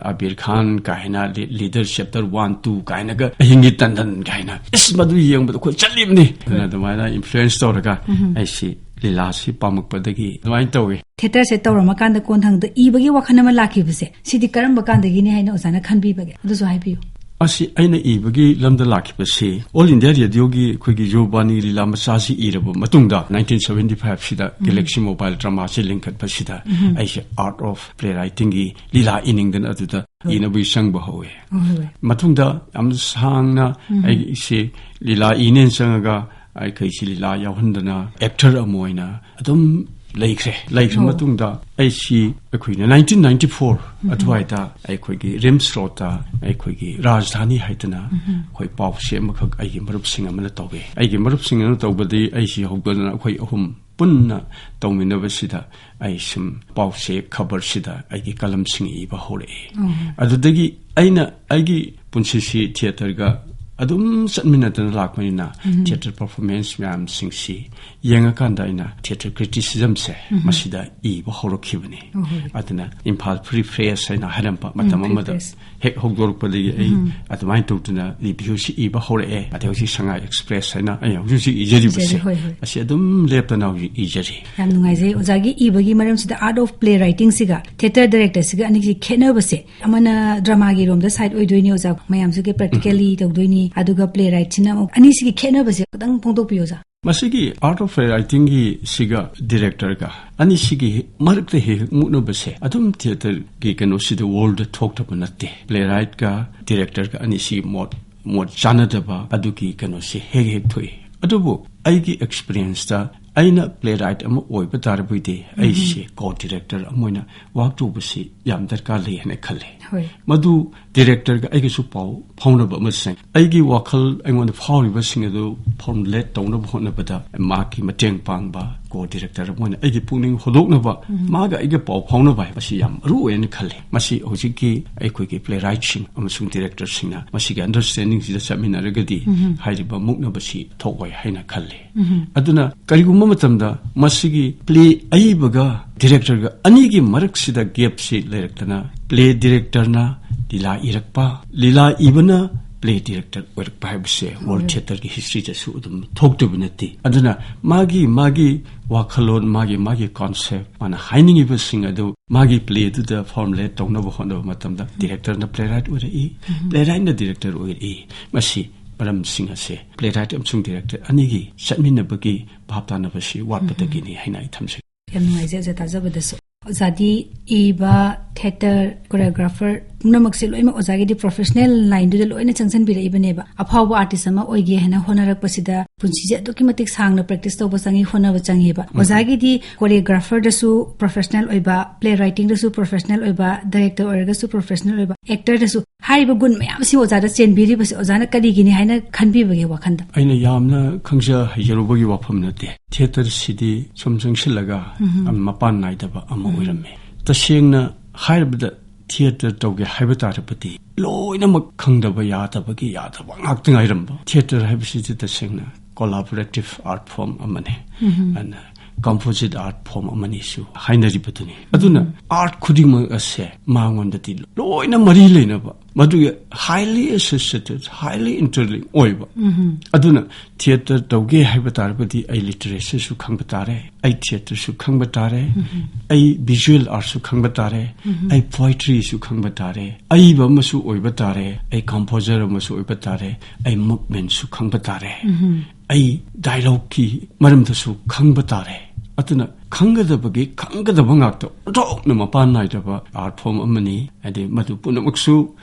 ꯑꯕꯤꯔ ꯈꯥꯟ ꯀꯥꯏꯅ, ꯂꯤ-, ꯂꯤꯗꯔ ꯆꯦꯞꯇꯔ ꯋꯥꯟ, ꯇꯨ ꯀꯥꯏꯅꯒ, ꯑꯍꯤꯡꯒꯤ ꯇꯟꯗꯟ ꯀꯥꯏꯅ, ꯏꯁ, ꯃꯗꯨ ꯌꯦꯡꯕꯗ ꯑꯩꯈꯣꯏ ꯆꯠꯂꯤꯕꯅꯤ꯫ ꯑꯗꯨꯅ ꯑꯗꯨꯃꯥꯏꯅ ꯏꯟꯐ꯭ꯂꯨꯌꯦꯟꯁ ꯇꯧꯔꯒ ꯑꯩꯁꯤ ꯂꯤꯂꯥꯁꯤ ꯄꯥꯝꯃꯛꯄꯗꯒꯤ ꯑꯗꯨꯃꯥꯏꯅ ꯇꯧꯋꯤ꯫ ꯊꯤꯌꯦꯇꯔꯁꯦ ꯇꯧꯔꯝꯃꯀꯥꯟꯗ ꯀꯣꯟꯊꯪꯗ ꯏꯕꯒꯤ ꯋꯥꯈꯜ ꯑꯃ ꯂꯥꯛꯈꯤꯕꯁꯦ, ꯁꯤꯗꯤ ꯀꯔꯝꯕ ꯀꯥꯟꯗꯒꯤꯅꯤ ꯍꯥꯏꯅ ꯑꯣꯖꯥꯅ ꯈꯟꯕꯤꯕꯒꯦ? ꯑꯗꯨꯁꯨ ꯍꯥꯏꯕꯤꯌꯨ꯫ ꯑꯁꯤ ꯑꯩꯅ ꯏꯕꯒꯤ ꯂꯝꯗ ꯂꯥꯛꯈꯤꯕꯁꯤ, ꯑꯣꯜ ꯏꯟꯗꯤꯌꯥ ꯔꯦꯗꯤꯑꯣꯒꯤ ꯑꯩꯈꯣꯏꯒꯤ ꯖꯨꯕꯥꯅꯤ ꯂꯤꯂꯥ ꯃꯆꯥꯁꯤ ꯏꯔꯕ ꯃꯇꯨꯡꯗ, ꯅꯥꯏꯟꯇꯤꯟ ꯁꯚꯦꯟꯇꯤ ꯐꯥꯏꯚꯁꯤꯗ ꯒꯦꯂꯦꯛꯁꯤ ꯃꯣꯕꯥꯏꯜ ꯗ꯭ꯔꯃꯥꯁꯤ ꯂꯤꯡꯈꯠꯄꯁꯤꯗ, ꯑꯩꯁꯦ ꯑꯥꯔꯠ ꯑꯣꯐ ꯄ꯭ꯂꯦ ꯔꯥꯏꯇꯤꯡꯒꯤ ꯂꯤꯂꯥ ꯏꯅꯤꯡꯗꯅ ꯑꯗꯨꯗ ꯏꯅꯕꯒꯤ ꯆꯪꯕ ꯍꯧꯋꯦ꯫ ꯃꯇꯨꯡꯗ ꯌꯥꯝ ꯁꯥꯡꯅ ꯑꯩꯁꯦ ꯂꯤꯂꯥ ꯏꯅꯦꯅ ꯆꯪꯉꯒ ꯑꯩꯈꯣꯏꯁꯤ ꯂꯤꯂꯥ ꯌꯥꯎꯍꯟꯗꯅ ꯑꯦꯛꯇꯔ ꯑꯃ ꯑꯣꯏꯅ ꯑꯗꯨꯝ ꯂꯩꯈ꯭ꯔꯦ꯫ ꯂꯩꯈ꯭ꯔ ꯃꯇꯨꯡꯗ ꯑꯩꯁꯤ ꯑꯩꯈꯣꯏꯅ ꯅꯥꯏꯟꯇꯤꯟ ꯅꯥꯏꯟꯇꯤ ꯐꯣꯔ ꯑꯗꯨꯋꯥꯏꯗ ꯑꯩꯈꯣꯏꯒꯤ ꯔꯤꯝꯁ ꯔꯣꯗꯇ ꯑꯩꯈꯣꯏꯒꯤ ꯔꯥꯖꯙꯥꯅꯤ ꯍꯥꯏꯗꯅ ꯑꯩꯈꯣꯏ ꯄꯥꯎꯆꯦ ꯑꯃꯈꯛ ꯑꯩꯒꯤ ꯃꯔꯨꯞꯁꯤꯡ ꯑꯃꯅ ꯇꯧꯋꯦ꯫ ꯑꯩꯒꯤ ꯃꯔꯨꯞꯁꯤꯡ ꯑꯃꯅ ꯇꯧꯕꯗꯤ ꯑꯩꯁꯤ ꯍꯧꯗꯣꯛꯅ ꯑꯩꯈꯣꯏ ꯑꯍꯨꯝ ꯄꯨꯟꯅ ꯇꯧꯃꯤꯟꯅꯕꯁꯤꯗ ꯑꯩ ꯁꯨꯝ ꯄꯥꯎꯆꯦ ꯈꯕꯔꯁꯤꯗ ꯑꯩꯒꯤ ꯀꯂꯝꯁꯤꯡ ꯏꯕ ꯍꯧꯔꯛꯏ꯫ ꯑꯗꯨꯗꯒꯤ ꯑꯩꯅ ꯑꯩꯒꯤ ꯄꯨꯟꯁꯤꯁꯤ ꯊꯤꯌꯦꯇꯔꯒ ꯑꯗꯨꯝ ꯆꯠꯃꯤꯟꯅꯗꯅ ꯂꯥꯛꯄꯅꯤꯅ, ꯎꯝ꯫ Theatre performance ꯃꯌꯥꯝꯁꯤꯡꯁꯤ ꯌꯦꯡꯉꯀꯥꯟꯗ ꯑꯩꯅ theatre criticismꯁꯦ, ꯎꯝ꯫ ꯃꯁꯤꯗ ꯏꯕ ꯍꯧꯔꯛꯈꯤꯕꯅꯤ꯫ ꯑꯣ, ꯍꯣꯏ꯫ ꯑꯗꯨꯅ ꯏꯝꯐꯥꯜ Free Press ꯍꯥꯏꯅ ꯍꯥꯏꯔꯝꯕ ꯃꯇꯝ ꯎꯝ, Free ꯑꯃꯗ Press꯫ ꯍꯦꯛ ꯍꯧꯗꯣꯔꯛꯄꯗꯒꯤ ꯑꯩ ꯎꯝ꯫ ꯑꯗꯨꯃꯥꯏꯅ ꯇꯧꯗꯅ reviewꯁꯤ ꯏꯕ ꯍꯧꯔꯛꯑꯦ꯫ ꯑꯗꯩ ꯍꯧꯖꯤꯛ ꯁꯉꯥꯏ Express ꯍꯥꯏꯅ ꯑꯩ ꯍꯧꯖꯤꯛ ꯍꯧꯖꯤꯛ ꯏꯖꯔꯤꯕꯁꯦ, ꯏꯖꯔꯤ, ꯍꯣꯏ, ꯍꯣꯏ꯫ ꯑꯁꯤ ꯑꯗꯨꯝ ꯂꯦꯞꯇꯅ ꯍꯧꯖꯤꯛ ꯏꯖꯔꯤ꯫ ꯌꯥꯝ ꯅꯨꯡꯉꯥꯏꯖꯩ ꯑꯣꯖꯥꯒꯤ ꯏꯕꯒꯤ ꯃꯔꯝꯁꯤꯗ, Art of Play Writingꯁꯤꯒ theatre directorꯁꯤꯒ ꯑꯅꯤꯒꯤ ꯈꯦꯠꯅꯕꯁꯦ꯫ ꯑꯃꯅ dramaꯒꯤ ꯔꯣꯝꯗ side ꯑꯣꯏꯗꯣꯏꯅꯤ ꯑꯣꯖꯥ, ꯃꯌꯥꯝꯁꯤꯒꯤ practically ꯎꯝ꯫ ꯇꯧꯗꯣꯏꯅꯤ, ꯑꯗꯨꯒ playwrightꯁꯤꯅ ꯑꯃꯨꯛ, ꯑꯅꯤꯁꯤꯒꯤ ꯈꯦꯠꯅꯕꯁꯦ ꯈꯤꯇꯪ ꯐꯣꯡꯗꯣꯛꯄꯤꯌꯨ ꯑꯣꯖꯥ꯫ ꯃꯁꯤꯒꯤ Art of Play Writingꯒꯤ ꯁꯤꯒ directorꯒ ꯑꯅꯤꯁꯤꯒꯤ ꯃꯔꯛꯇ ꯍꯦꯛ ꯍꯦꯛ ꯃꯨꯛꯅꯕꯁꯦ ꯑꯗꯨꯝ theatreꯒꯤ ꯀꯩꯅꯣꯁꯤꯗ worldꯗ ꯊꯣꯛꯇꯕ ꯅꯠꯇꯦ꯫ Playwrightꯀ directorꯒ ꯑꯅꯤꯁꯤ ꯃꯣꯠ, ꯃꯣꯠ ꯆꯥꯟꯅꯗꯕ ꯑꯗꯨꯒꯤ ꯀꯩꯅꯣꯁꯤ ꯍꯦꯛ ꯍꯦꯛ ꯊꯣꯛꯏ꯫ ꯑꯗꯨꯕꯨ ꯑꯩꯒꯤ experienceꯇ ꯑꯩꯅ playwright ꯑꯃ ꯑꯣꯏꯕ ꯇꯥꯔꯕꯗꯤ ꯎꯝ꯫ ꯑꯩꯁꯦ co-director ꯑꯃ ꯑꯣꯏꯅ work ꯇꯧꯕꯁꯤ ꯌꯥꯝ ꯗꯔꯀꯥꯔ ꯂꯩ ꯍꯥꯏꯅ ꯈꯜꯂꯤ꯫ ꯍꯣꯏ꯫ ꯃꯗꯨ directorꯒ ꯑꯩꯒꯁꯨ ꯄꯥꯎ ꯐꯥꯎꯅꯕ ꯑꯃ ꯆꯪꯏ꯫ ꯑꯩꯒꯤ ꯋꯥꯈꯜ ꯑꯩꯉꯣꯟꯗ ꯐꯥꯎꯔꯤꯕꯁꯤꯡ ꯑꯗꯨ formulate ꯇꯧꯅꯕ ꯍꯣꯠꯅꯕꯗ ꯃꯍꯥꯛꯀꯤ ꯃꯇꯦꯡ ꯄꯥꯡꯕ, co-director ꯑꯃ ꯑꯣꯏꯅ ꯑꯩꯒꯤ ꯄꯨꯛꯅꯤꯡ ꯍꯧꯗꯣꯛꯅꯕ, ꯎꯝ꯫ ꯃꯥꯒ ꯑꯩꯒ ꯄꯥꯎ ꯐꯥꯎꯅꯕ ꯍꯥꯏꯕꯁꯤ ꯌꯥꯝ ꯃꯔꯨ ꯑꯣꯏ ꯍꯥꯏꯅ ꯈꯜꯂꯤ꯫ ꯃꯁꯤ ꯍꯧꯖꯤꯛꯀꯤ ꯑꯩꯈꯣꯏꯒꯤ playwrightꯁꯤꯡ ꯑꯃꯁꯨꯡ directorꯁꯤꯡꯅ ꯃꯁꯤꯒꯤ understandingꯁꯤꯗ ꯆꯠꯃꯤꯟꯅꯔꯒꯗꯤ ꯎꯝ꯫ ꯍꯥꯏꯔꯤꯕ ꯃꯨꯛꯅꯕꯁꯤ ꯊꯣꯛꯑꯣꯏ ꯍꯥꯏꯅ ꯈꯜꯂꯤ꯫ ꯎꯝ꯫ ꯑꯗꯨꯅ ꯀꯔꯤꯒꯨꯝꯕ ꯃꯇꯝꯗ ꯃꯁꯤꯒꯤ play ꯑꯏꯕꯒ directorꯒ ꯑꯅꯤꯒꯤ ꯃꯔꯛꯁꯤꯗ gapꯁꯤ ꯂꯩꯔꯛꯇꯅ, play directorꯅ ꯂꯤꯂꯥ ꯏꯔꯛꯄ, ꯂꯤꯂꯥ ꯏꯕꯅ play director ꯑꯣꯏꯔꯛꯄ ꯍꯥꯏꯕꯁꯦ world ꯎꯝ꯫ theatreꯒꯤ historyꯗꯁꯨ ꯑꯗꯨꯝ ꯊꯣꯛꯇꯕ ꯅꯠꯇꯦ꯫ ꯑꯗꯨꯅ ꯃꯥꯒꯤ, ꯃꯥꯒꯤ ꯋꯥꯈꯜꯂꯣꯟ, ꯃꯥꯒꯤ, ꯃꯥꯒꯤ concept, ꯃꯥꯅ ꯍꯥꯏꯅꯤꯡꯉꯤꯕꯁꯤꯡ ꯑꯗꯨ ꯃꯥꯒꯤ playꯗꯨꯗ formulate ꯇꯧꯅꯕ ꯍꯣꯠꯅꯕ ꯃꯇꯝꯗ directorꯅ playwright ꯑꯣꯏꯔꯛꯏ, ꯎꯝ꯫ playwrightꯅ director ꯑꯣꯏꯔꯛꯏ꯫ ꯃꯁꯤ ꯃꯔꯝꯁꯤꯡ ꯑꯁꯦ playwright ꯑꯃꯁꯨꯡ director ꯑꯅꯤꯒꯤ ꯆꯠꯃꯤꯟꯅꯕꯒꯤ ꯚꯥꯞ ꯇꯥꯅꯕꯁꯤ ꯋꯥꯠꯄꯗꯒꯤꯅꯤ ꯍꯥꯏꯅ ꯑꯩ ꯊꯝꯖꯒꯦ꯫ ꯌꯥꯝ ꯅꯨꯡꯉꯥꯏꯖꯩ ꯑꯣꯖꯥ ꯇꯥꯖꯕꯗꯁꯨ꯫ ꯑꯣꯖꯥꯗꯤ ꯏꯕ, theatre, choreographer ꯄꯨꯝꯅꯃꯛꯁꯦ ꯂꯣꯏꯅꯃꯛ ꯑꯣꯖꯥꯒꯤꯗꯤ professional lineꯗꯨꯗ ꯂꯣꯏꯅ ꯆꯪꯁꯤꯟꯕꯤꯔꯛꯏꯕꯅꯦꯕ꯫ ꯑꯐꯥꯎꯕ artist ꯑꯃ ꯑꯣꯏꯒꯦ ꯍꯥꯏꯅ ꯍꯣꯠꯅꯔꯛꯄꯁꯤꯗ ꯄꯨꯟꯁꯤꯁꯦ ꯑꯗꯨꯛꯀꯤ ꯃꯇꯤꯛ ꯁꯥꯡꯅ practice ꯇꯧꯕ ꯆꯪꯉꯤ, ꯍꯣꯠꯅꯕ ꯆꯪꯉꯤꯕ꯫ ꯎꯝ꯫ ꯑꯣꯖꯥꯒꯤꯗꯤ choreographerꯗꯁꯨ professional ꯑꯣꯏꯕ, playwritingꯗꯁꯨ professional ꯑꯣꯏꯕ, director ꯑꯣꯏꯔꯒꯁꯨ professional ꯑꯣꯏꯕ, actorꯗꯁꯨ ꯍꯥꯏꯔꯤꯕ ꯒꯨꯟ ꯃꯌꯥꯝꯁꯤ ꯑꯣꯖꯥꯗ ꯆꯦꯟꯕꯤꯔꯤꯕꯁꯦ ꯑꯣꯖꯥꯅ ꯀꯔꯤꯒꯤꯅꯤ ꯍꯥꯏꯅ ꯈꯟꯕꯤꯕꯒꯦ ꯋꯥꯈꯟꯗ? ꯑꯩꯅ ꯌꯥꯝꯅ ꯈꯪꯖ ꯍꯩꯖꯔꯨꯕꯒꯤ ꯋꯥꯐꯝ ꯅꯠꯇꯦ꯫ Theatreꯁꯤꯗꯤ ꯁꯨꯝ ꯆꯪꯁꯤꯜꯂꯒ ꯎꯝ꯫ ꯌꯥꯝ ꯃꯄꯥꯟ ꯅꯥꯏꯗꯕ ꯑꯃ ꯎꯝ꯫ ꯑꯣꯏꯔꯝꯃꯦ꯫ ꯇꯁꯦꯡꯅ ꯍꯥꯏꯔꯕꯗ ꯊꯤꯌꯦꯇꯔ ꯇꯧꯒꯦ ꯍꯥꯏꯕ ꯇꯥꯔꯕꯗꯤ ꯂꯣꯏꯅꯃꯛ ꯈꯪꯗꯕ ꯌꯥꯗꯕꯒꯤ ꯌꯥꯗꯕ ꯉꯥꯛꯇ ꯉꯥꯏꯔꯝꯕ꯫ ꯊꯤꯌꯦꯇꯔ ꯍꯥꯏꯕꯁꯤꯗꯤ ꯇꯁꯦꯡꯅ collaborative art form ꯑꯃꯅꯤ꯫ ꯑꯗꯨꯅ composite art form ꯑꯃꯅꯤꯁꯨ ꯍꯥꯏꯅꯔꯤꯕꯗꯨꯅꯤ꯫ ꯑꯗꯨꯅ art ꯈꯨꯗꯤꯡꯃꯛ ꯑꯁꯦ ꯃꯉꯣꯟꯗꯗꯤ ꯂꯣꯏꯅ ꯃꯔꯤ ꯂꯩꯅꯕ, ꯃꯗꯨꯒꯤ highly associated, highly interlinked ꯑꯣꯏꯕ꯫ ꯑꯗꯨꯅ ꯊꯤꯌꯦꯇꯔ ꯇꯧꯒꯦ ꯍꯥꯏꯕ ꯇꯥꯔꯕꯗꯤ ꯑꯩ ꯂꯤꯇꯔꯦꯆꯔꯁꯨ ꯈꯪꯕ ꯇꯥꯔꯦ, ꯑꯩ ꯊꯤꯌꯦꯇꯔꯁꯨ ꯈꯪꯕ ꯇꯥꯔꯦ, ꯑꯩ visual artꯁꯨ ꯈꯪꯕ ꯇꯥꯔꯦ, ꯑꯩ poetryꯁꯨ ꯈꯪꯕ ꯇꯥꯔꯦ, ꯑꯏꯕ ꯑꯃꯁꯨ ꯑꯣꯏꯕ ꯇꯥꯔꯦ, ꯑꯩ composer ꯑꯃꯁꯨ ꯑꯣꯏꯕ ꯇꯥꯔꯦ, ꯑꯩ movementꯁꯨ ꯈꯪꯕ ꯇꯥꯔꯦ, ꯑꯩ dialogueꯀꯤ ꯃꯔꯝꯗꯁꯨ ꯈꯪꯕ ꯇꯥꯔꯦ꯫ ꯑꯗꯨꯅ ꯈꯪꯒꯗꯕꯒꯤ ꯈꯪꯒꯗꯕ ꯉꯥꯛꯇ ꯑꯣꯟꯊꯣꯛꯅ ꯃꯄꯥꯟ ꯅꯥꯏꯗꯕ art form ꯑꯃꯅꯤ꯫ ꯍꯥꯏꯗꯤ ꯃꯗꯨ ꯄꯨꯝꯅꯃꯛꯁꯨ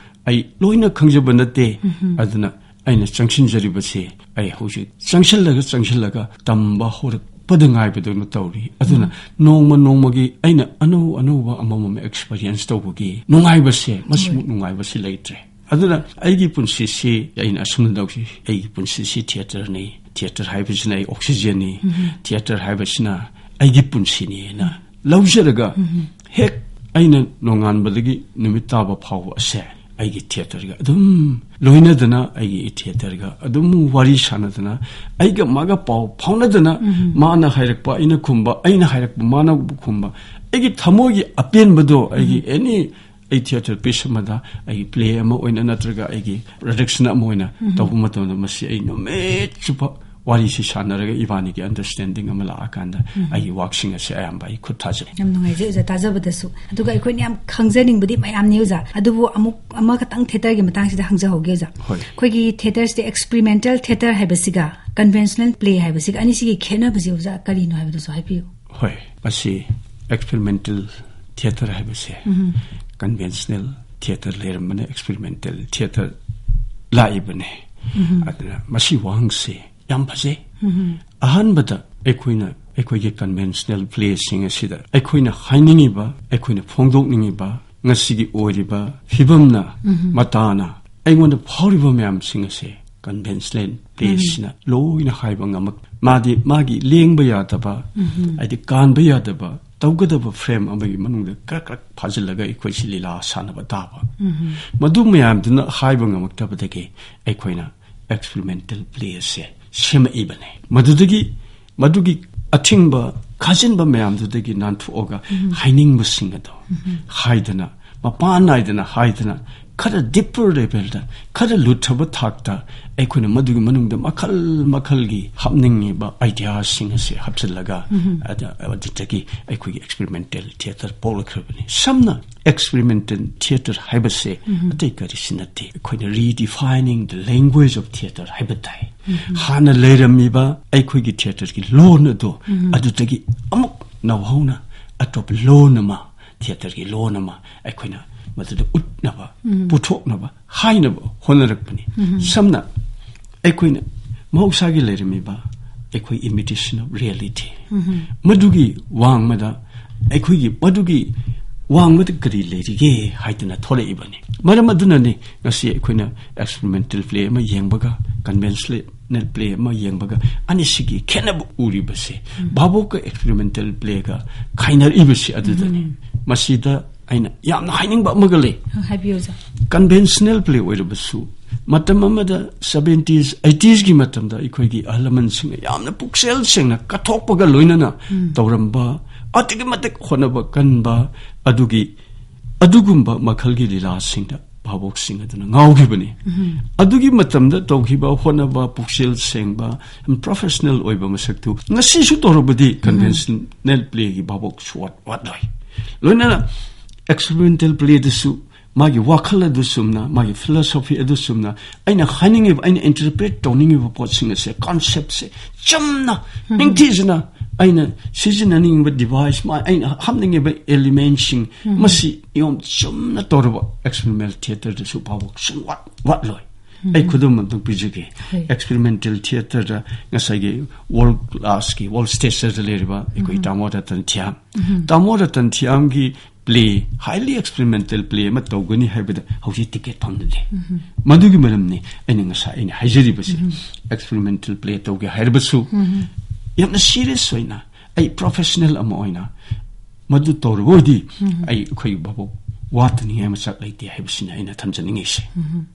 ꯑꯩ ꯂꯣꯏꯅ ꯈꯪꯖꯕ ꯅꯠꯇꯦ꯫ ꯑꯗꯨꯅ ꯑꯩꯅ ꯆꯪꯁꯤꯟꯖꯔꯤꯕꯁꯤ ꯑꯩ ꯍꯧꯖꯤꯛ ꯆꯪꯁꯤꯜꯂꯒ ꯆꯪꯁꯤꯜꯂꯒ ꯇꯝꯕ ꯍꯧꯔꯛꯄꯗ ꯉꯥꯏꯕꯗꯧꯅ ꯇꯧꯔꯤ꯫ ꯑꯗꯨꯅ ꯅꯣꯡꯃ ꯅꯣꯡꯃꯒꯤ ꯑꯩꯅ ꯑꯅꯧ ꯑꯅꯧꯕ ꯑꯃꯃꯝ experience ꯇꯧꯕꯒꯤ ꯅꯨꯡꯉꯥꯏꯕꯁꯦ, ꯃꯁꯤꯃꯨꯛ ꯅꯨꯡꯉꯥꯏꯕꯁꯤ ꯂꯩꯇ꯭ꯔꯦ꯫ ꯑꯗꯨꯅ ꯑꯩꯒꯤ ꯄꯨꯟꯁꯤꯁꯤ ꯑꯩꯅ ꯑꯁꯨꯝꯅ ꯂꯧꯁꯤ, ꯑꯩꯒꯤ ꯄꯨꯟꯁꯤꯁꯤ ꯊꯤꯌꯦꯇꯔꯅꯤ, ꯊꯤꯌꯦꯇꯔ ꯍꯥꯏꯕꯁꯤꯅ ꯑꯩ oxygenꯅꯤ, ꯊꯤꯌꯦꯇꯔ ꯍꯥꯏꯕꯁꯤꯅ ꯑꯩꯒꯤ ꯄꯨꯟꯁꯤꯅꯤꯅ ꯂꯧꯖꯔꯒ ꯍꯦꯛ ꯑꯩꯅ ꯅꯣꯡꯉꯥꯟꯕꯗꯒꯤ ꯅꯨꯃꯤꯠ ꯇꯥꯕ ꯐꯥꯎꯕ ꯑꯁꯦ ꯑꯩꯒꯤ ꯊꯤꯌꯦꯇꯔꯒ ꯑꯗꯨꯝ ꯂꯣꯏꯅꯗꯅ, ꯑꯩꯒꯤ ꯊꯤꯌꯦꯇꯔꯒ ꯑꯗꯨꯝ ꯋꯥꯔꯤ ꯁꯥꯟꯅꯗꯅ, ꯑꯩꯒ ꯃꯥꯒ ꯄꯥꯎ ꯐꯥꯎꯅꯗꯅ, ꯃꯥꯅ ꯍꯥꯏꯔꯛꯄ ꯑꯩꯅ ꯈꯨꯝꯕ, ꯑꯩꯅ ꯍꯥꯏꯔꯛꯄ ꯃꯥꯅ ꯈꯨꯝꯕ, ꯑꯩꯒꯤ ꯊꯃꯣꯏꯒꯤ ꯑꯄꯦꯟꯕꯗꯣ, ꯑꯩꯒꯤ any ꯑꯩ ꯊꯤꯌꯦꯇꯔ ꯄꯤꯁ ꯑꯃꯗ ꯑꯩꯒꯤ ꯄ꯭ꯂꯦ ꯑꯃ ꯑꯣꯏꯅ ꯅꯠꯇ꯭ꯔꯒ ꯑꯩꯒꯤ ꯄ꯭ꯔꯗꯛꯁꯟ ꯑꯃ ꯑꯣꯏꯅ ꯇꯧꯕ ꯃꯇꯝꯗ ꯃꯁꯤ ꯑꯩ ꯅꯨꯃꯤꯠ ꯆꯨꯞꯄ ꯋꯥꯔꯤꯁꯤ ꯁꯥꯟꯅꯔꯒ ꯏꯕꯥꯅꯤꯒꯤ understanding ꯑꯃ ꯂꯥꯛꯑꯀꯥꯟꯗ ꯑꯩꯒꯤ ꯋꯥꯛꯁꯤꯡ ꯑꯁꯦ ꯑꯌꯥꯝꯕ ꯑꯩ ꯈꯨꯠ ꯊꯥꯖꯔꯦ꯫ ꯌꯥꯝ ꯅꯨꯡꯉꯥꯏꯖꯩ ꯑꯣꯖꯥ, ꯇꯥꯖꯕꯗꯁꯨ꯫ ꯑꯗꯨꯒ ꯑꯩꯈꯣꯏꯅ ꯌꯥꯝ ꯈꯪꯖꯅꯤꯡꯕꯗꯤ ꯃꯌꯥꯝꯅꯤ ꯑꯣꯖꯥ, ꯑꯗꯨꯕꯨ ꯑꯃꯨꯛ ꯑꯃꯈꯛꯇꯪ ꯊꯤꯌꯦꯇꯔꯒꯤ ꯃꯇꯥꯡꯁꯤꯗ ꯍꯪꯖꯍꯧꯒꯦ ꯑꯣꯖꯥ꯫ ꯍꯣꯏ꯫ ꯑꯩꯈꯣꯏꯒꯤ ꯊꯤꯌꯦꯇꯔꯁꯤꯗ experimental theatre ꯍꯥꯏꯕꯁꯤꯒ conventional play ꯍꯥꯏꯕꯁꯤꯒ ꯑꯅꯤꯁꯤꯒꯤ ꯈꯦꯠꯅꯕꯁꯤ ꯑꯣꯖꯥ ꯀꯔꯤꯅꯣ ꯍꯥꯏꯕꯗꯨꯁꯨ ꯍꯥꯏꯕꯤꯌꯨ꯫ ꯍꯣꯏ, ꯃꯁꯤ experimental theatre ꯍꯥꯏꯕꯁꯦ conventional theatre ꯂꯩꯔꯝꯕꯅ experimental theatre ꯂꯥꯛꯏꯕꯅꯦ꯫ ꯑꯗꯨꯅ ꯃꯁꯤ ꯋꯥꯍꯪꯁꯦ ꯌꯥꯝ ꯐꯖꯩ꯫ ꯑꯍꯥꯟꯕꯗ ꯑꯩꯈꯣꯏꯅ ꯑꯩꯈꯣꯏꯒꯤ conventional playꯁꯤꯡ ꯑꯁꯤꯗ ꯑꯩꯈꯣꯏꯅ ꯍꯥꯏꯅꯤꯡꯉꯤꯕ, ꯑꯩꯈꯣꯏꯅ ꯐꯣꯡꯗꯣꯛꯅꯤꯡꯉꯤꯕ, ꯉꯁꯤꯒꯤ ꯑꯣꯏꯔꯤꯕ ꯐꯤꯕꯝꯅ, ꯃꯇꯥꯅ ꯑꯩꯉꯣꯟꯗ ꯐꯥꯎꯔꯤꯕ ꯃꯌꯥꯝꯁꯤꯡ ꯑꯁꯦ conventional playꯁꯤꯅ ꯂꯣꯏꯅ ꯍꯥꯏꯕ ꯉꯝꯃꯛ꯫ ꯃꯥꯗꯤ ꯃꯥꯒꯤ ꯂꯦꯡꯕ ꯌꯥꯗꯕ, ꯍꯥꯏꯗꯤ ꯀꯥꯟꯕ ꯌꯥꯗꯕ ꯇꯧꯒꯗꯕ frame ꯑꯃꯒꯤ ꯃꯅꯨꯡꯗ ꯀ꯭ꯔꯛ ꯀ꯭ꯔꯛ ꯐꯥꯖꯤꯜꯂꯒ ꯑꯩꯈꯣꯏꯁꯤ ꯂꯤꯂꯥ ꯁꯥꯟꯅꯕ ꯇꯥꯕ꯫ ꯃꯗꯨ ꯃꯌꯥꯝꯗꯨꯅ ꯍꯥꯏꯕ ꯉꯝꯃꯛꯇꯕꯗꯒꯤ ꯑꯩꯈꯣꯏꯅ experimental play ꯑꯁꯦ ꯁꯦꯝꯃꯛꯏꯕꯅꯤ꯫ ꯃꯗꯨꯗꯒꯤ, ꯃꯗꯨꯒꯤ ꯑꯊꯤꯡꯕ ꯈꯥꯖꯤꯟꯕ ꯃꯌꯥꯝꯗꯨꯗꯒꯤ ꯅꯥꯟꯊꯣꯛꯑꯒ ꯍꯥꯏꯅꯤꯡꯕꯁꯤꯡ ꯑꯗꯣ ꯍꯥꯏꯗꯅ, ꯃꯄꯥꯟ ꯅꯥꯏꯗꯅ ꯍꯥꯏꯗꯅ, ꯈꯔ deeper levelꯗ, ꯈꯔ ꯂꯨꯊꯕ ꯊꯥꯛꯇ ꯑꯩꯈꯣꯏꯅ ꯃꯗꯨꯒꯤ ꯃꯅꯨꯡꯗ ꯃꯈꯜ ꯃꯈꯜꯒꯤ ꯍꯥꯞꯅꯤꯡꯉꯤꯕ ideaꯁꯤꯡ ꯑꯁꯤ ꯍꯥꯞꯆꯤꯜꯂꯒ, ꯑꯗ-, ꯑꯗꯨꯗꯒꯤ ꯑꯩꯈꯣꯏꯒꯤ experimental theatre ꯄꯣꯛꯂꯛꯈ꯭ꯔꯕꯅꯤ꯫ ꯁꯝꯅ experimental theatre ꯍꯥꯏꯕꯁꯦ ꯑꯇꯩ ꯀꯔꯤꯁꯨ ꯅꯠꯇꯦ, ꯑꯩꯈꯣꯏꯅ redefining the language of theatre ꯍꯥꯏꯕ ꯇꯥꯏ꯫ ꯍꯥꯟꯅ ꯂꯩꯔꯝꯃꯤꯕ ꯑꯩꯈꯣꯏꯒꯤ theatreꯒꯤ ꯂꯣꯟ ꯑꯗꯣ ꯑꯗꯨꯗꯒꯤ ꯑꯃꯨꯛ ꯅꯧꯍꯧꯅ ꯑꯇꯣꯞꯄ ꯂꯣꯟ ꯑꯃ, theatreꯒꯤ ꯂꯣꯟ ꯑꯃ ꯑꯩꯈꯣꯏꯅ ꯃꯗꯨꯗ ꯎꯠꯅꯕ, ꯄꯨꯊꯣꯛꯅꯕ, ꯍꯥꯏꯅꯕ ꯍꯣꯠꯅꯔꯛꯄꯅꯤ꯫ ꯁꯝꯅ ꯑꯩꯈꯣꯏꯅ ꯃꯍꯧꯁꯥꯒꯤ ꯂꯩꯔꯝꯃꯤꯕ ꯑꯩꯈꯣꯏ imitation of reality, ꯃꯗꯨꯒꯤ ꯋꯥꯡꯃꯗ, ꯑꯩꯈꯣꯏꯒꯤ ꯃꯗꯨꯒꯤ ꯋꯥꯡꯃꯗ ꯀꯔꯤ ꯂꯩꯔꯤꯒꯦ ꯍꯥꯏꯗꯅ ꯊꯣꯔꯛꯏꯕꯅꯤ꯫ ꯃꯔꯝ ꯑꯗꯨꯅꯅꯤ ꯉꯁꯤ ꯑꯩꯈꯣꯏꯅ experimental play ꯑꯃ ꯌꯦꯡꯕꯒ conventional play ꯑꯃ ꯌꯦꯡꯕꯒ ꯑꯅꯤꯁꯤꯒꯤ ꯈꯦꯠꯅꯕ ꯎꯔꯤꯕꯁꯦ꯫ ꯚꯥꯕꯣꯛꯀ experimental playꯒ ꯈꯥꯏꯅꯔꯤꯕꯁꯤ ꯑꯗꯨꯗꯅꯤ꯫ ꯃꯁꯤꯗ ꯑꯩꯅ ꯌꯥꯝꯅ ꯍꯥꯏꯅꯤꯡꯕ ꯑꯃꯒ ꯂꯩ꯫ ꯍꯥꯏꯕꯤꯌꯨ, ꯑꯣꯖꯥ꯫ Conventional play ꯑꯣꯏꯔꯕꯁꯨ, ꯃꯇꯝ ꯑꯃꯗ seventies, eightieesꯀꯤ ꯃꯇꯝꯗ ꯑꯩꯈꯣꯏꯒꯤ ꯑꯍꯜ ꯂꯃꯟꯁꯤꯡꯅ ꯌꯥꯝꯅ ꯄꯨꯛꯆꯦꯜ ꯁꯦꯡꯅ ꯀꯠꯊꯣꯛꯄꯒ ꯂꯣꯏꯅꯅ ꯇꯧꯔꯝꯕ, ꯑꯗꯨꯛꯀꯤ ꯃꯇꯤꯛ ꯍꯣꯠꯅꯕ ꯀꯟꯕ, ꯑꯗꯨꯒꯤ, ꯑꯗꯨꯒꯨꯝꯕ ꯃꯈꯜꯒꯤ ꯂꯤꯂꯥꯁꯤꯡꯗ ꯚꯥꯕꯣꯛꯁꯤꯡ ꯑꯗꯨꯅ ꯉꯥꯎꯈꯤꯕꯅꯤ꯫ ꯑꯗꯨꯒꯤ ꯃꯇꯝꯗ ꯇꯧꯈꯤꯕ ꯍꯣꯠꯅꯕ, ꯄꯨꯛꯆꯦꯜ ꯁꯦꯡꯕ, professional ꯑꯣꯏꯕ ꯃꯁꯛꯇꯨ ꯉꯁꯤꯁꯨ ꯇꯧꯔꯕꯗꯤ conventional playꯒꯤ ꯚꯥꯕꯣꯛ ꯁꯨꯡꯋꯥꯠ ꯋꯥꯠꯂꯣꯏ꯫ ꯂꯣꯏꯅꯅ experimental playꯗꯁꯨ ꯃꯥꯒꯤ ꯋꯥꯈꯜ ꯑꯗꯨ ꯆꯨꯝꯅ, ꯃꯥꯒꯤ philosophy ꯑꯗꯨ ꯆꯨꯝꯅ, ꯑꯩꯅ ꯍꯥꯏꯅꯤꯡꯉꯤꯕ, ꯑꯩꯅ interpret ꯇꯧꯅꯤꯡꯉꯤꯕ ꯄꯣꯠꯁꯤꯡ ꯑꯁꯦ, conceptꯁꯦ ꯆꯨꯝꯅ, ꯅꯤꯡꯊꯤꯖꯅ ꯑꯩꯅ ꯁꯤꯖꯤꯟꯅꯅꯤꯡꯕ device, ꯃꯥ-, ꯑꯩꯅ ꯍꯥꯞꯅꯤꯡꯉꯤꯕ elementꯁꯤꯡ, ꯃꯁꯤ ꯅꯤꯌꯣꯝ ꯆꯨꯝꯅ ꯇꯧꯔꯕ experimental theatreꯗꯁꯨ ꯚꯥꯕꯣꯛ ꯁꯨꯡꯋꯥꯠ ꯋꯥꯠꯂꯣꯏ꯫ ꯑꯩ ꯈꯨꯗꯝ ꯑꯗꯨꯝ ꯄꯤꯖꯒꯦ꯫ ꯍꯣꯏ꯫ Experimental theatreꯗ ꯉꯁꯥꯏꯒꯤ world classꯀꯤ, world stageꯇ ꯂꯩꯔꯤꯕ ꯑꯩꯈꯣꯏ ꯇꯥꯃꯣ ꯔꯇꯟ ꯊꯤꯌꯥꯝ, ꯇꯥꯃꯣ Ratan ꯊꯤꯌꯥꯝꯒꯤ play, highly experimental play ꯑꯃ ꯇꯧꯒꯅꯤ ꯍꯥꯏꯕꯗ ꯍꯧꯖꯤꯛ ticket ꯐꯪꯗꯦ꯫ ꯃꯗꯨꯒꯤ ꯃꯔꯝꯅꯤ ꯑꯩꯅ ꯉꯁꯥꯏ ꯑꯩꯅ ꯍꯥꯏꯖꯔꯤꯕꯁꯦ꯫ Experimental play ꯇꯧꯒꯦ ꯍꯥꯏꯔꯕꯁꯨ ꯌꯥꯝꯅ serious ꯑꯣꯏꯅ, ꯑꯩ professional ꯑꯃ ꯑꯣꯏꯅ ꯃꯗꯨ ꯇꯧꯔꯕ ꯑꯣꯏꯗꯤ ꯑꯩ, ꯑꯩꯈꯣꯏ ꯚꯥꯕꯣꯛ ꯋꯥꯠꯇꯅꯤꯡꯉꯥꯏ ꯃꯆꯥꯛ ꯂꯩꯇꯦ ꯍꯥꯏꯕꯁꯤꯅ ꯑꯩꯅ ꯊꯝꯖꯅꯤꯡꯉꯤꯁꯦ꯫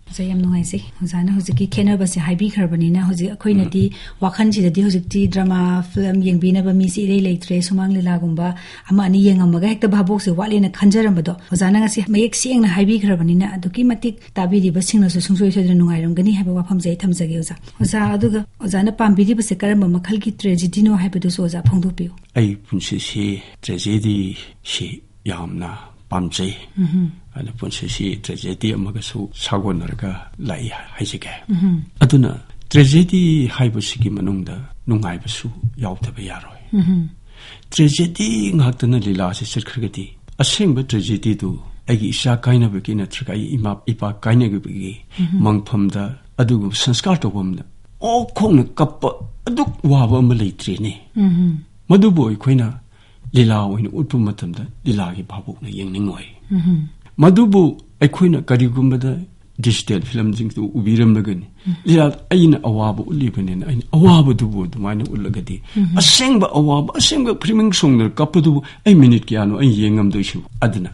ꯑꯣꯖꯥ, ꯌꯥꯝ ꯅꯨꯡꯉꯥꯏꯖꯩ꯫ ꯑꯣꯖꯥꯅ ꯍꯧꯖꯤꯛꯀꯤ ꯈꯦꯠꯅꯕꯁꯦ ꯍꯥꯏꯕꯤꯈ꯭ꯔꯕꯅꯤꯅ, ꯍꯧꯖꯤꯛ ꯑꯩꯈꯣꯏꯅꯗꯤ ꯋꯥꯈꯜꯁꯤꯗꯗꯤ ꯍꯧꯖꯤꯛꯇꯤ ꯗ꯭ꯔꯃꯥ ꯐꯤꯂꯝ ꯌꯦꯡꯕꯤꯅꯕ ꯃꯤꯁꯦ ꯏꯔꯩ ꯂꯩꯇ꯭ꯔꯦ, ꯁꯨꯃꯥꯡ ꯂꯤꯂꯥꯒꯨꯝꯕ ꯑꯃ ꯑꯅꯤ ꯌꯦꯡꯉꯝꯃꯒ ꯍꯦꯛꯇ ꯚꯥꯕꯣꯛꯁꯦ ꯋꯥꯠꯂꯦꯅ ꯈꯟꯖꯔꯝꯕꯗꯣ, ꯑꯣꯖꯥꯅ ꯉꯁꯤ ꯃꯌꯦꯛ ꯁꯦꯡꯅ ꯍꯥꯏꯕꯤꯈ꯭ꯔꯕꯅꯤꯅ ꯑꯗꯨꯛꯀꯤ ꯃꯇꯤꯛ ꯇꯥꯕꯤꯔꯤꯕꯁꯤꯡꯅꯁꯨ ꯁꯨꯡꯁꯣꯏ ꯁꯣꯏꯗꯅ ꯅꯨꯡꯉꯥꯏꯔꯝꯒꯅꯤ ꯍꯥꯏꯕ ꯋꯥꯐꯝꯁꯦ ꯑꯩ ꯊꯝꯖꯒꯦ ꯑꯣꯖꯥ꯫ ꯑꯣꯖꯥ, ꯑꯗꯨꯒ ꯑꯣꯖꯥꯅ ꯄꯥꯝꯕꯤꯔꯤꯕꯁꯦ ꯀꯔꯝꯕ ꯃꯈꯜꯒꯤ ꯇ꯭ꯔꯦꯖꯤꯗꯤꯅꯣ ꯍꯥꯏꯕꯗꯨꯁꯨ ꯑꯣꯖꯥ ꯐꯣꯡꯗꯣꯛꯄꯤꯌꯨ꯫ ꯑꯩ ꯄꯨꯟꯁꯤꯁꯤ ꯇ꯭ꯔꯦꯖꯦꯗꯤꯁꯤ ꯌꯥꯝꯅ ꯄꯥꯝꯖꯩ꯫ ꯑꯗꯨꯅ ꯄꯨꯟꯁꯤꯁꯤ ꯇ꯭ꯔꯦꯖꯦꯗꯤ ꯑꯃꯒꯁꯨ ꯁꯥꯒꯣꯟꯅꯔꯒ ꯂꯥꯛꯏ ꯍꯥꯏꯖꯒꯦ꯫ ꯑꯗꯨꯅ ꯇ꯭ꯔꯦꯖꯦꯗꯤ ꯍꯥꯏꯕꯁꯤꯒꯤ ꯃꯅꯨꯡꯗ ꯅꯨꯡꯉꯥꯏꯕꯁꯨ ꯌꯥꯎꯗꯕ ꯌꯥꯔꯣꯏ꯫ ꯇ꯭ꯔꯦꯖꯦꯗꯤ ꯉꯥꯛꯇꯅ ꯂꯤꯂꯥꯁꯤ ꯆꯠꯈ꯭ꯔꯒꯗꯤ ꯑꯁꯦꯡꯕ ꯇ꯭ꯔꯦꯖꯦꯗꯤꯗꯨ ꯑꯩꯒꯤ ꯏꯆꯥ ꯀꯥꯏꯅꯕꯒꯤ ꯅꯠꯇ꯭ꯔꯒ ꯑꯩ ꯏꯃꯥ ꯏꯄꯥ ꯀꯥꯏꯅꯕꯒꯤ ꯃꯪꯐꯝꯗ ꯑꯗꯨꯒꯨꯝꯕ ꯁꯪꯁꯀꯥꯔ ꯇꯧꯐꯝꯗ ꯑꯣ ꯈꯣꯡꯅ ꯀꯞꯄ ꯑꯗꯨꯛ ꯋꯥꯕ ꯑꯃ ꯂꯩꯇ꯭ꯔꯦꯅꯦ꯫ ꯃꯗꯨꯕꯨ ꯑꯩꯈꯣꯏꯅ ꯂꯤꯂꯥ ꯑꯣꯏꯅ ꯎꯠꯄ ꯃꯇꯝꯗ ꯂꯤꯂꯥꯒꯤ ꯚꯥꯕꯣꯛꯅ ꯌꯦꯡꯅꯤꯡꯉꯣꯏ꯫ ꯃꯗꯨꯕꯨ ꯑꯩꯈꯣꯏꯅ ꯀꯔꯤꯒꯨꯝꯕꯗ ꯗꯤꯖꯤꯇꯦꯜ ꯐꯤꯂꯝꯁꯤꯡꯗꯨ ꯎꯕꯤꯔꯝꯂꯒꯅꯤ꯫ ꯂꯤꯂꯥ ꯑꯩꯅ ꯑꯋꯥꯕ ꯎꯠꯂꯤꯕꯅꯤꯅ ꯑꯩꯅ ꯑꯋꯥꯕꯗꯨꯕꯨ ꯑꯗꯨꯃꯥꯏꯅ ꯎꯠꯂꯒꯗꯤ ꯑꯁꯦꯡꯕ ꯑꯋꯥꯕ, ꯑꯁꯦꯡꯕ ꯐ꯭ꯔꯤꯃꯤꯡ ꯁꯣꯡꯗ ꯀꯞꯄꯗꯨꯕꯨ ꯑꯩ ꯃꯤꯅꯤꯠ ꯀꯌꯥꯅꯣ ꯑꯩ ꯌꯦꯡꯉꯝꯗꯣꯏꯁꯤꯕꯨ? ꯑꯗꯨꯅ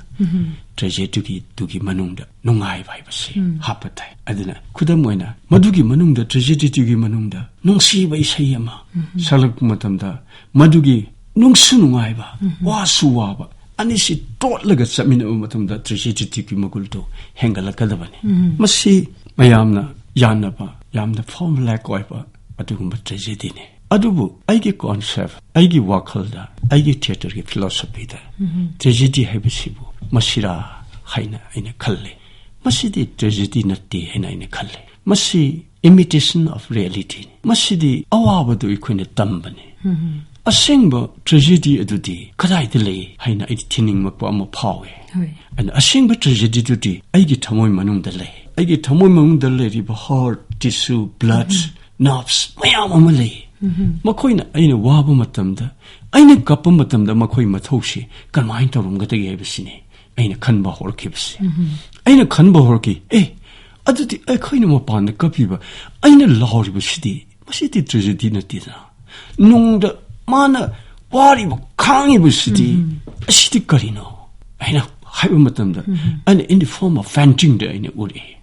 ꯇ꯭ꯔꯦꯖꯦꯗꯤꯒꯤꯗꯨꯒꯤ ꯃꯅꯨꯡꯗ ꯅꯨꯡꯉꯥꯏꯕ ꯍꯥꯏꯕꯁꯦ ꯍꯥꯞꯄ ꯇꯥꯏ꯫ ꯑꯗꯨꯅ ꯈꯨꯗꯝ ꯑꯣꯏꯅ ꯃꯗꯨꯒꯤ ꯃꯅꯨꯡꯗ, ꯇ꯭ꯔꯦꯖꯦꯗꯤꯗꯨꯒꯤ ꯃꯅꯨꯡꯗ ꯅꯨꯡꯁꯤꯕ ꯏꯁꯩ ꯑꯃ ꯁꯛꯂꯛꯄ ꯃꯇꯝꯗ ꯃꯗꯨꯒꯤ ꯅꯨꯡꯁꯨ ꯅꯨꯡꯉꯥꯏꯕ, ꯋꯥꯁꯨ ꯋꯥꯕ, ꯑꯅꯤꯁꯤ ꯇꯣꯠꯂꯒ ꯆꯠꯃꯤꯟꯅꯕ ꯃꯇꯝꯗ ꯇ꯭ꯔꯦꯖꯦꯗꯤꯒꯤ ꯃꯒꯨꯜꯗꯨ ꯍꯦꯟꯒꯠꯂꯛꯀꯗꯕꯅꯤ꯫ ꯃꯁꯤ ꯃꯌꯥꯝꯅ ꯌꯥꯅꯕ, ꯌꯥꯝꯅ ꯐꯣꯔꯃꯨꯂꯥꯏꯛ ꯑꯣꯏꯕ ꯑꯗꯨꯒꯨꯝꯕ ꯇ꯭ꯔꯦꯖꯦꯗꯤꯅꯤ꯫ ꯑꯗꯨꯕꯨ ꯑꯩꯒꯤ ꯀꯣꯟꯁꯦꯞ, ꯑꯩꯒꯤ ꯋꯥꯈꯜꯗ, ꯑꯩꯒꯤ ꯊꯤꯌꯦꯇꯔꯒꯤ ꯐꯤꯂꯣꯁꯣꯐꯤꯗ ꯇ꯭ꯔꯦꯖꯦꯗꯤ ꯍꯥꯏꯕꯁꯤꯕꯨ ꯃꯁꯤꯔꯥ ꯍꯥꯏꯅ ꯑꯩꯅ ꯈꯜꯂꯤ꯫ ꯃꯁꯤꯗꯤ ꯇ꯭ꯔꯦꯖꯦꯗꯤ ꯅꯠꯇꯦ ꯍꯥꯏꯅ ꯑꯩꯅ ꯈꯜꯂꯤ꯫ ꯃꯁꯤ imitation of reality ꯅꯤ꯫ ꯃꯁꯤꯗꯤ ꯑꯋꯥꯕꯗꯨ ꯑꯩꯈꯣꯏꯅ ꯇꯝꯕꯅꯤ꯫ ꯑꯁꯦꯡꯕ ꯇ꯭ꯔꯦꯖꯦꯗꯤ ꯑꯗꯨꯗꯤ ꯀꯗꯥꯏꯗ ꯂꯩ ꯍꯥꯏꯅ ꯑꯩꯗꯤ ꯊꯤꯅꯤꯡꯂꯛꯄ ꯑꯃ ꯐꯥꯎꯏ꯫ ꯍꯣꯏ꯫ ꯑꯗꯨꯅ ꯑꯁꯦꯡꯕ ꯇ꯭ꯔꯦꯖꯦꯗꯤꯗꯨꯗꯤ ꯑꯩꯒꯤ ꯊꯃꯣꯏ ꯃꯅꯨꯡꯗ ꯂꯩ꯫ ꯑꯩꯒꯤ ꯊꯃꯣꯏ ꯃꯅꯨꯡꯗ ꯂꯩꯔꯤꯕ heart, tissue, blood, nerves ꯃꯌꯥꯝ ꯑꯃ ꯂꯩ꯫ ꯃꯈꯣꯏꯅ ꯑꯩꯅ ꯋꯥꯕ ꯃꯇꯝꯗ, ꯑꯩꯅ ꯀꯞꯄ ꯃꯇꯝꯗ ꯃꯈꯣꯏ ꯃꯊꯧꯁꯤ ꯀꯃꯥꯏꯅ ꯇꯧꯔꯝꯒꯗꯒꯦ ꯍꯥꯏꯕꯁꯤꯅꯤ ꯑꯩꯅ ꯈꯟꯕ ꯍꯧꯔꯛꯈꯤꯕꯁꯤ꯫ ꯑꯩꯅ ꯈꯟꯕ ꯍꯧꯔꯛꯈꯤ, "ꯑꯦ, ꯑꯗꯨꯗꯤ ꯑꯩꯈꯣꯏꯅ ꯃꯄꯥꯟꯗ ꯀꯞꯄꯤꯕ, ꯑꯩꯅ ꯂꯥꯎꯔꯤꯕꯁꯤꯗꯤ, ꯃꯁꯤꯗꯤ ꯇ꯭ꯔꯦꯖꯦꯗꯤ ꯅꯠꯇꯦꯗꯅ?" ꯅꯨꯡꯗ ꯃꯥꯅ ꯋꯥꯔꯤꯕ ꯈꯥꯡꯉꯤꯕꯁꯤꯗꯤ, ꯑꯁꯤꯗꯤ ꯀꯔꯤꯅꯣ ꯍꯥꯏꯅ ꯍꯥꯏꯕ ꯃꯇꯝꯗ, ꯑꯩꯅ in the form of painting ꯗ ꯑꯩꯅ ꯎꯔꯛꯏ꯫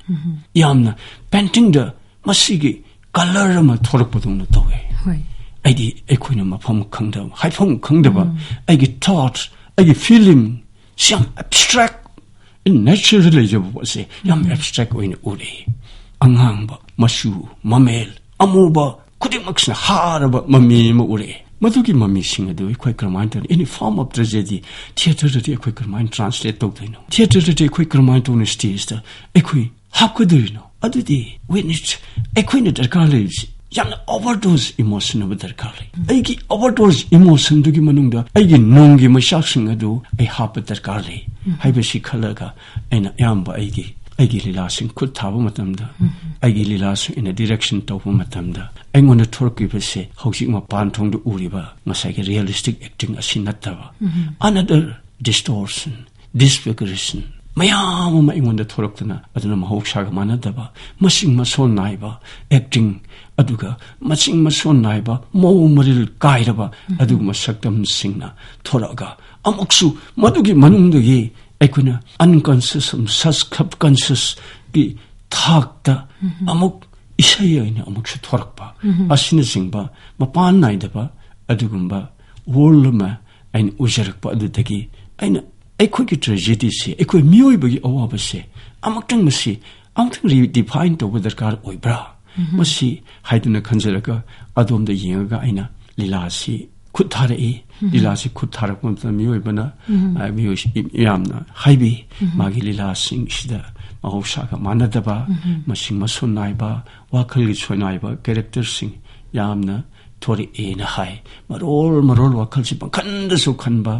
ꯌꯥꯝꯅ painting ꯗ ꯃꯁꯤꯒꯤ colour ꯑꯃ ꯊꯣꯛꯂꯛꯄꯗꯧꯅ ꯇꯧꯋꯦ꯫ ꯍꯣꯏ꯫ ꯑꯩꯗꯤ ꯑꯩꯈꯣꯏꯅ ꯃꯐꯝ ꯈꯪꯗꯕ, ꯍꯥꯏꯐꯝ ꯈꯪꯗꯕ, ꯑꯩꯒꯤ thought, ꯑꯩꯒꯤ feeling ꯁꯤ ꯌꯥꯝ abstract, in nature ꯗ ꯂꯩꯖꯕ ꯄꯣꯠꯁꯦ ꯌꯥꯝ abstract ꯑꯣꯏꯅ ꯎꯔꯛꯏ꯫ ꯑꯉꯥꯡꯕ, ꯃꯆꯨ, ꯃꯃꯦꯜ, ꯑꯃꯨꯕ, ꯈꯨꯗꯤꯡꯃꯛꯁꯤꯅ ꯍꯥꯔꯕ ꯃꯃꯤ ꯑꯃ ꯎꯔꯛꯏ꯫ ꯃꯗꯨꯒꯤ ꯃꯃꯤꯁꯤꯡ ꯑꯗꯨ ꯑꯩꯈꯣꯏ ꯀꯔꯝꯍꯥꯏꯅ ꯇꯧꯅ, in the form of tragedy, theatre ꯗꯗꯤ ꯑꯩꯈꯣꯏ ꯀꯔꯝꯍꯥꯏꯅ translate ꯇꯧꯗꯣꯏꯅꯣ? Theatre ꯗꯗꯤ ꯑꯩꯈꯣꯏ ꯀꯔꯝꯍꯥꯏꯅ ꯇꯧꯅ stage ꯇ ꯑꯩꯈꯣꯏ ꯍꯥꯞꯀꯗꯣꯏꯅꯣ? ꯑꯗꯨꯗꯤ when it, ꯑꯩꯈꯣꯏꯅ ꯗꯔꯀꯥꯔ ꯂꯩꯔꯤꯁꯤ ꯌꯥꯝꯅ overdose emotion ꯑꯃ ꯗꯔꯀꯥꯔ ꯂꯩ꯫ ꯑꯩꯒꯤ overdose emotion ꯗꯨꯒꯤ ꯃꯅꯨꯡꯗ ꯑꯩꯒꯤ ꯅꯨꯡꯒꯤ ꯃꯩꯆꯥꯛꯁꯤꯡ ꯑꯗꯨ ꯑꯩ ꯍꯥꯞꯄ ꯗꯔꯀꯥꯔ ꯂꯩ ꯍꯥꯏꯕꯁꯤ ꯈꯜꯂꯒ, ꯑꯩꯅ ꯑꯌꯥꯝꯕ ꯑꯩꯒꯤ, ꯑꯩꯒꯤ ꯂꯤꯂꯥꯁꯤꯡ ꯈꯨꯠ ꯊꯥꯕ ꯃꯇꯝꯗ, ꯑꯩꯒꯤ ꯂꯤꯂꯥꯁꯤꯡ ꯑꯩꯅ direction ꯇꯧꯕ ꯃꯇꯝꯗ, ꯑꯩꯉꯣꯟꯗ ꯊꯣꯔꯛꯈꯤꯕꯁꯦ ꯍꯧꯖꯤꯛ ꯃꯄꯥꯟ ꯊꯣꯡꯗ ꯎꯔꯤꯕ ꯉꯁꯥꯏꯒꯤ realistic acting ꯑꯁꯤ ꯅꯠꯇꯕ, another distortion, disfiguration ꯃꯌꯥꯝ ꯑꯃ ꯑꯩꯉꯣꯟꯗ ꯊꯣꯔꯛꯇꯅ, ꯑꯗꯨꯅ ꯃꯍꯧꯁꯥꯒ ꯃꯥꯟꯅꯗꯕ, ꯃꯁꯤꯡ ꯃꯁꯣꯟ ꯅꯥꯏꯕ acting, ꯑꯗꯨꯒ ꯃꯁꯤꯡ ꯃꯁꯣꯟ ꯅꯥꯏꯕ, ꯃꯑꯣꯡ ꯃꯔꯤꯜ ꯀꯥꯏꯔꯕ ꯑꯗꯨꯒꯨꯝꯕ ꯁꯛꯇꯝꯁꯤꯡꯅ ꯊꯣꯔꯛꯑꯒ, ꯑꯃꯨꯛꯁꯨ ꯃꯗꯨꯒꯤ ꯃꯅꯨꯡꯗꯒꯤ ꯑꯩꯈꯣꯏꯅ unconscious ꯑꯃꯁꯨꯡ subconscious ꯀꯤ ꯊꯥꯛꯇ ꯑꯃꯨꯛ ꯏꯁꯩ ꯑꯣꯏꯅ ꯑꯃꯨꯛꯁꯨ ꯊꯣꯔꯛꯄ, ꯑꯁꯤꯅꯆꯤꯡꯕ ꯃꯄꯥꯟ ꯅꯥꯏꯗꯕ ꯑꯗꯨꯒꯨꯝꯕ world ꯑꯃ ꯑꯩꯅ ꯎꯖꯔꯛꯄ ꯑꯗꯨꯗꯒꯤ, ꯑꯩꯅ ꯑꯩꯈꯣꯏꯒꯤ tragedy ꯁꯦ, ꯑꯩꯈꯣꯏ ꯃꯤꯑꯣꯏꯕꯒꯤ ꯑꯋꯥꯕꯁꯦ ꯑꯃꯨꯛꯇꯪ ꯃꯁꯤ ꯑꯃꯨꯛꯇꯪ redefine ꯇꯧꯕ ꯗꯔꯀꯥꯔ ꯑꯣꯏꯕ꯭ꯔꯥ? ꯃꯁꯤ ꯍꯥꯏꯗꯨꯅ ꯈꯟꯖꯔꯒ, ꯑꯗꯣꯝꯗ ꯌꯦꯡꯉꯒ ꯑꯩꯅ ꯂꯤꯂꯥꯁꯤ ꯈꯨꯠ ꯊꯥꯔꯛꯏ꯫ ꯂꯤꯂꯥꯁꯤ ꯈꯨꯠ ꯊꯥꯔꯛꯄ ꯃꯇꯝꯗ ꯃꯤꯑꯣꯏꯕꯅ, ꯑ, ꯃꯤꯑꯣꯏ ꯃꯌꯥꯝꯅ ꯍꯥꯏꯕꯤ, ꯃꯥꯒꯤ ꯂꯤꯂꯥꯁꯤꯡꯁꯤꯗ ꯃꯍꯧꯁꯥꯒ ꯃꯥꯟꯅꯗꯕ, ꯃꯁꯤꯡ ꯃꯁꯣꯟ ꯅꯥꯏꯕ, ꯋꯥꯈꯜꯒꯤ ꯁꯣꯏꯅꯥꯏꯕ character ꯁꯤꯡ ꯌꯥꯝꯅ ꯊꯣꯔꯛꯑꯦꯅ ꯍꯥꯏ꯫ ꯃꯔꯣꯜ ꯃꯔꯣꯜ ꯋꯥꯈꯜꯁꯤ ꯄꯪꯈꯟꯗꯁꯨ ꯈꯟꯕ,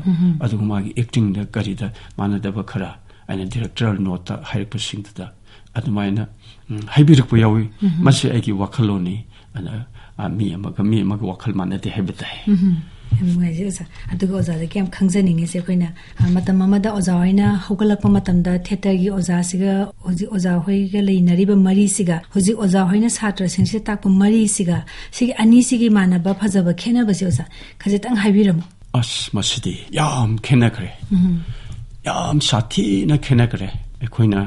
ꯑꯗꯨꯒ ꯃꯥꯒꯤ acting ꯗ ꯀꯔꯤꯗ ꯃꯥꯟꯅꯗꯕ ꯈꯔ ꯑꯩꯅ directorial note ꯇ ꯍꯥꯏꯔꯛꯄꯁꯤꯡꯗꯨꯗ ꯑꯗꯨꯃꯥꯏꯅ, ꯎꯝ, ꯍꯥꯏꯕꯤꯔꯛꯄ ꯌꯥꯎꯏ꯫ ꯃꯁꯤ ꯑꯩꯒꯤ ꯋꯥꯈꯜꯂꯣꯟꯅꯤ꯫ ꯑꯗ, ꯑ, ꯃꯤ ꯑꯃꯒ ꯃꯤ ꯑꯃꯒ ꯋꯥꯈꯜ ꯃꯥꯟꯅꯗꯦ ꯍꯥꯏꯕ ꯇꯥꯏ꯫ ꯌꯥꯝ ꯅꯨꯡꯉꯥꯏꯖꯩ ꯑꯣꯖꯥ꯫ ꯑꯗꯨꯒ ꯑꯣꯖꯥꯗꯒꯤ ꯌꯥꯝ ꯈꯪꯖꯅꯤꯡꯉꯤꯁꯦ ꯑꯩꯈꯣꯏꯅ, ꯑ, ꯃꯇꯝ ꯑꯃꯗ ꯑꯣꯖꯥ ꯍꯣꯏꯅ ꯍꯧꯒꯠꯂꯛꯄ ꯃꯇꯝꯗ ꯊꯤꯌꯦꯇꯔꯒꯤ ꯑꯣꯖꯥꯁꯤꯒ ꯍꯧꯖꯤꯛ ꯑꯣꯖꯥ ꯍꯣꯏꯒ ꯂꯩꯅꯔꯤꯕ ꯃꯔꯤꯁꯤꯒ ꯍꯧꯖꯤꯛ ꯑꯣꯖꯥ ꯍꯣꯏꯅ ꯁꯥꯇ꯭ꯔꯁꯤꯡꯁꯤꯗ ꯇꯥꯛꯄ ꯃꯔꯤꯁꯤꯒ, ꯁꯤꯒꯤ ꯑꯅꯤꯁꯤꯒꯤ ꯃꯥꯟꯅꯕ ꯐꯖꯕ ꯈꯦꯠꯅꯕꯁꯦ ꯑꯣꯖꯥ ꯈꯖꯤꯛꯇꯪ ꯍꯥꯏꯕꯤꯔꯝꯃꯨ꯫ ꯑꯁ, ꯃꯁꯤꯗꯤ ꯌꯥꯝ ꯈꯦꯠꯅꯈ꯭ꯔꯦ꯫ ꯎꯝ꯫ ꯌꯥꯝ ꯁꯥꯊꯤꯅ ꯈꯦꯠꯅꯈ꯭ꯔꯦ꯫ ꯑꯩꯈꯣꯏꯅ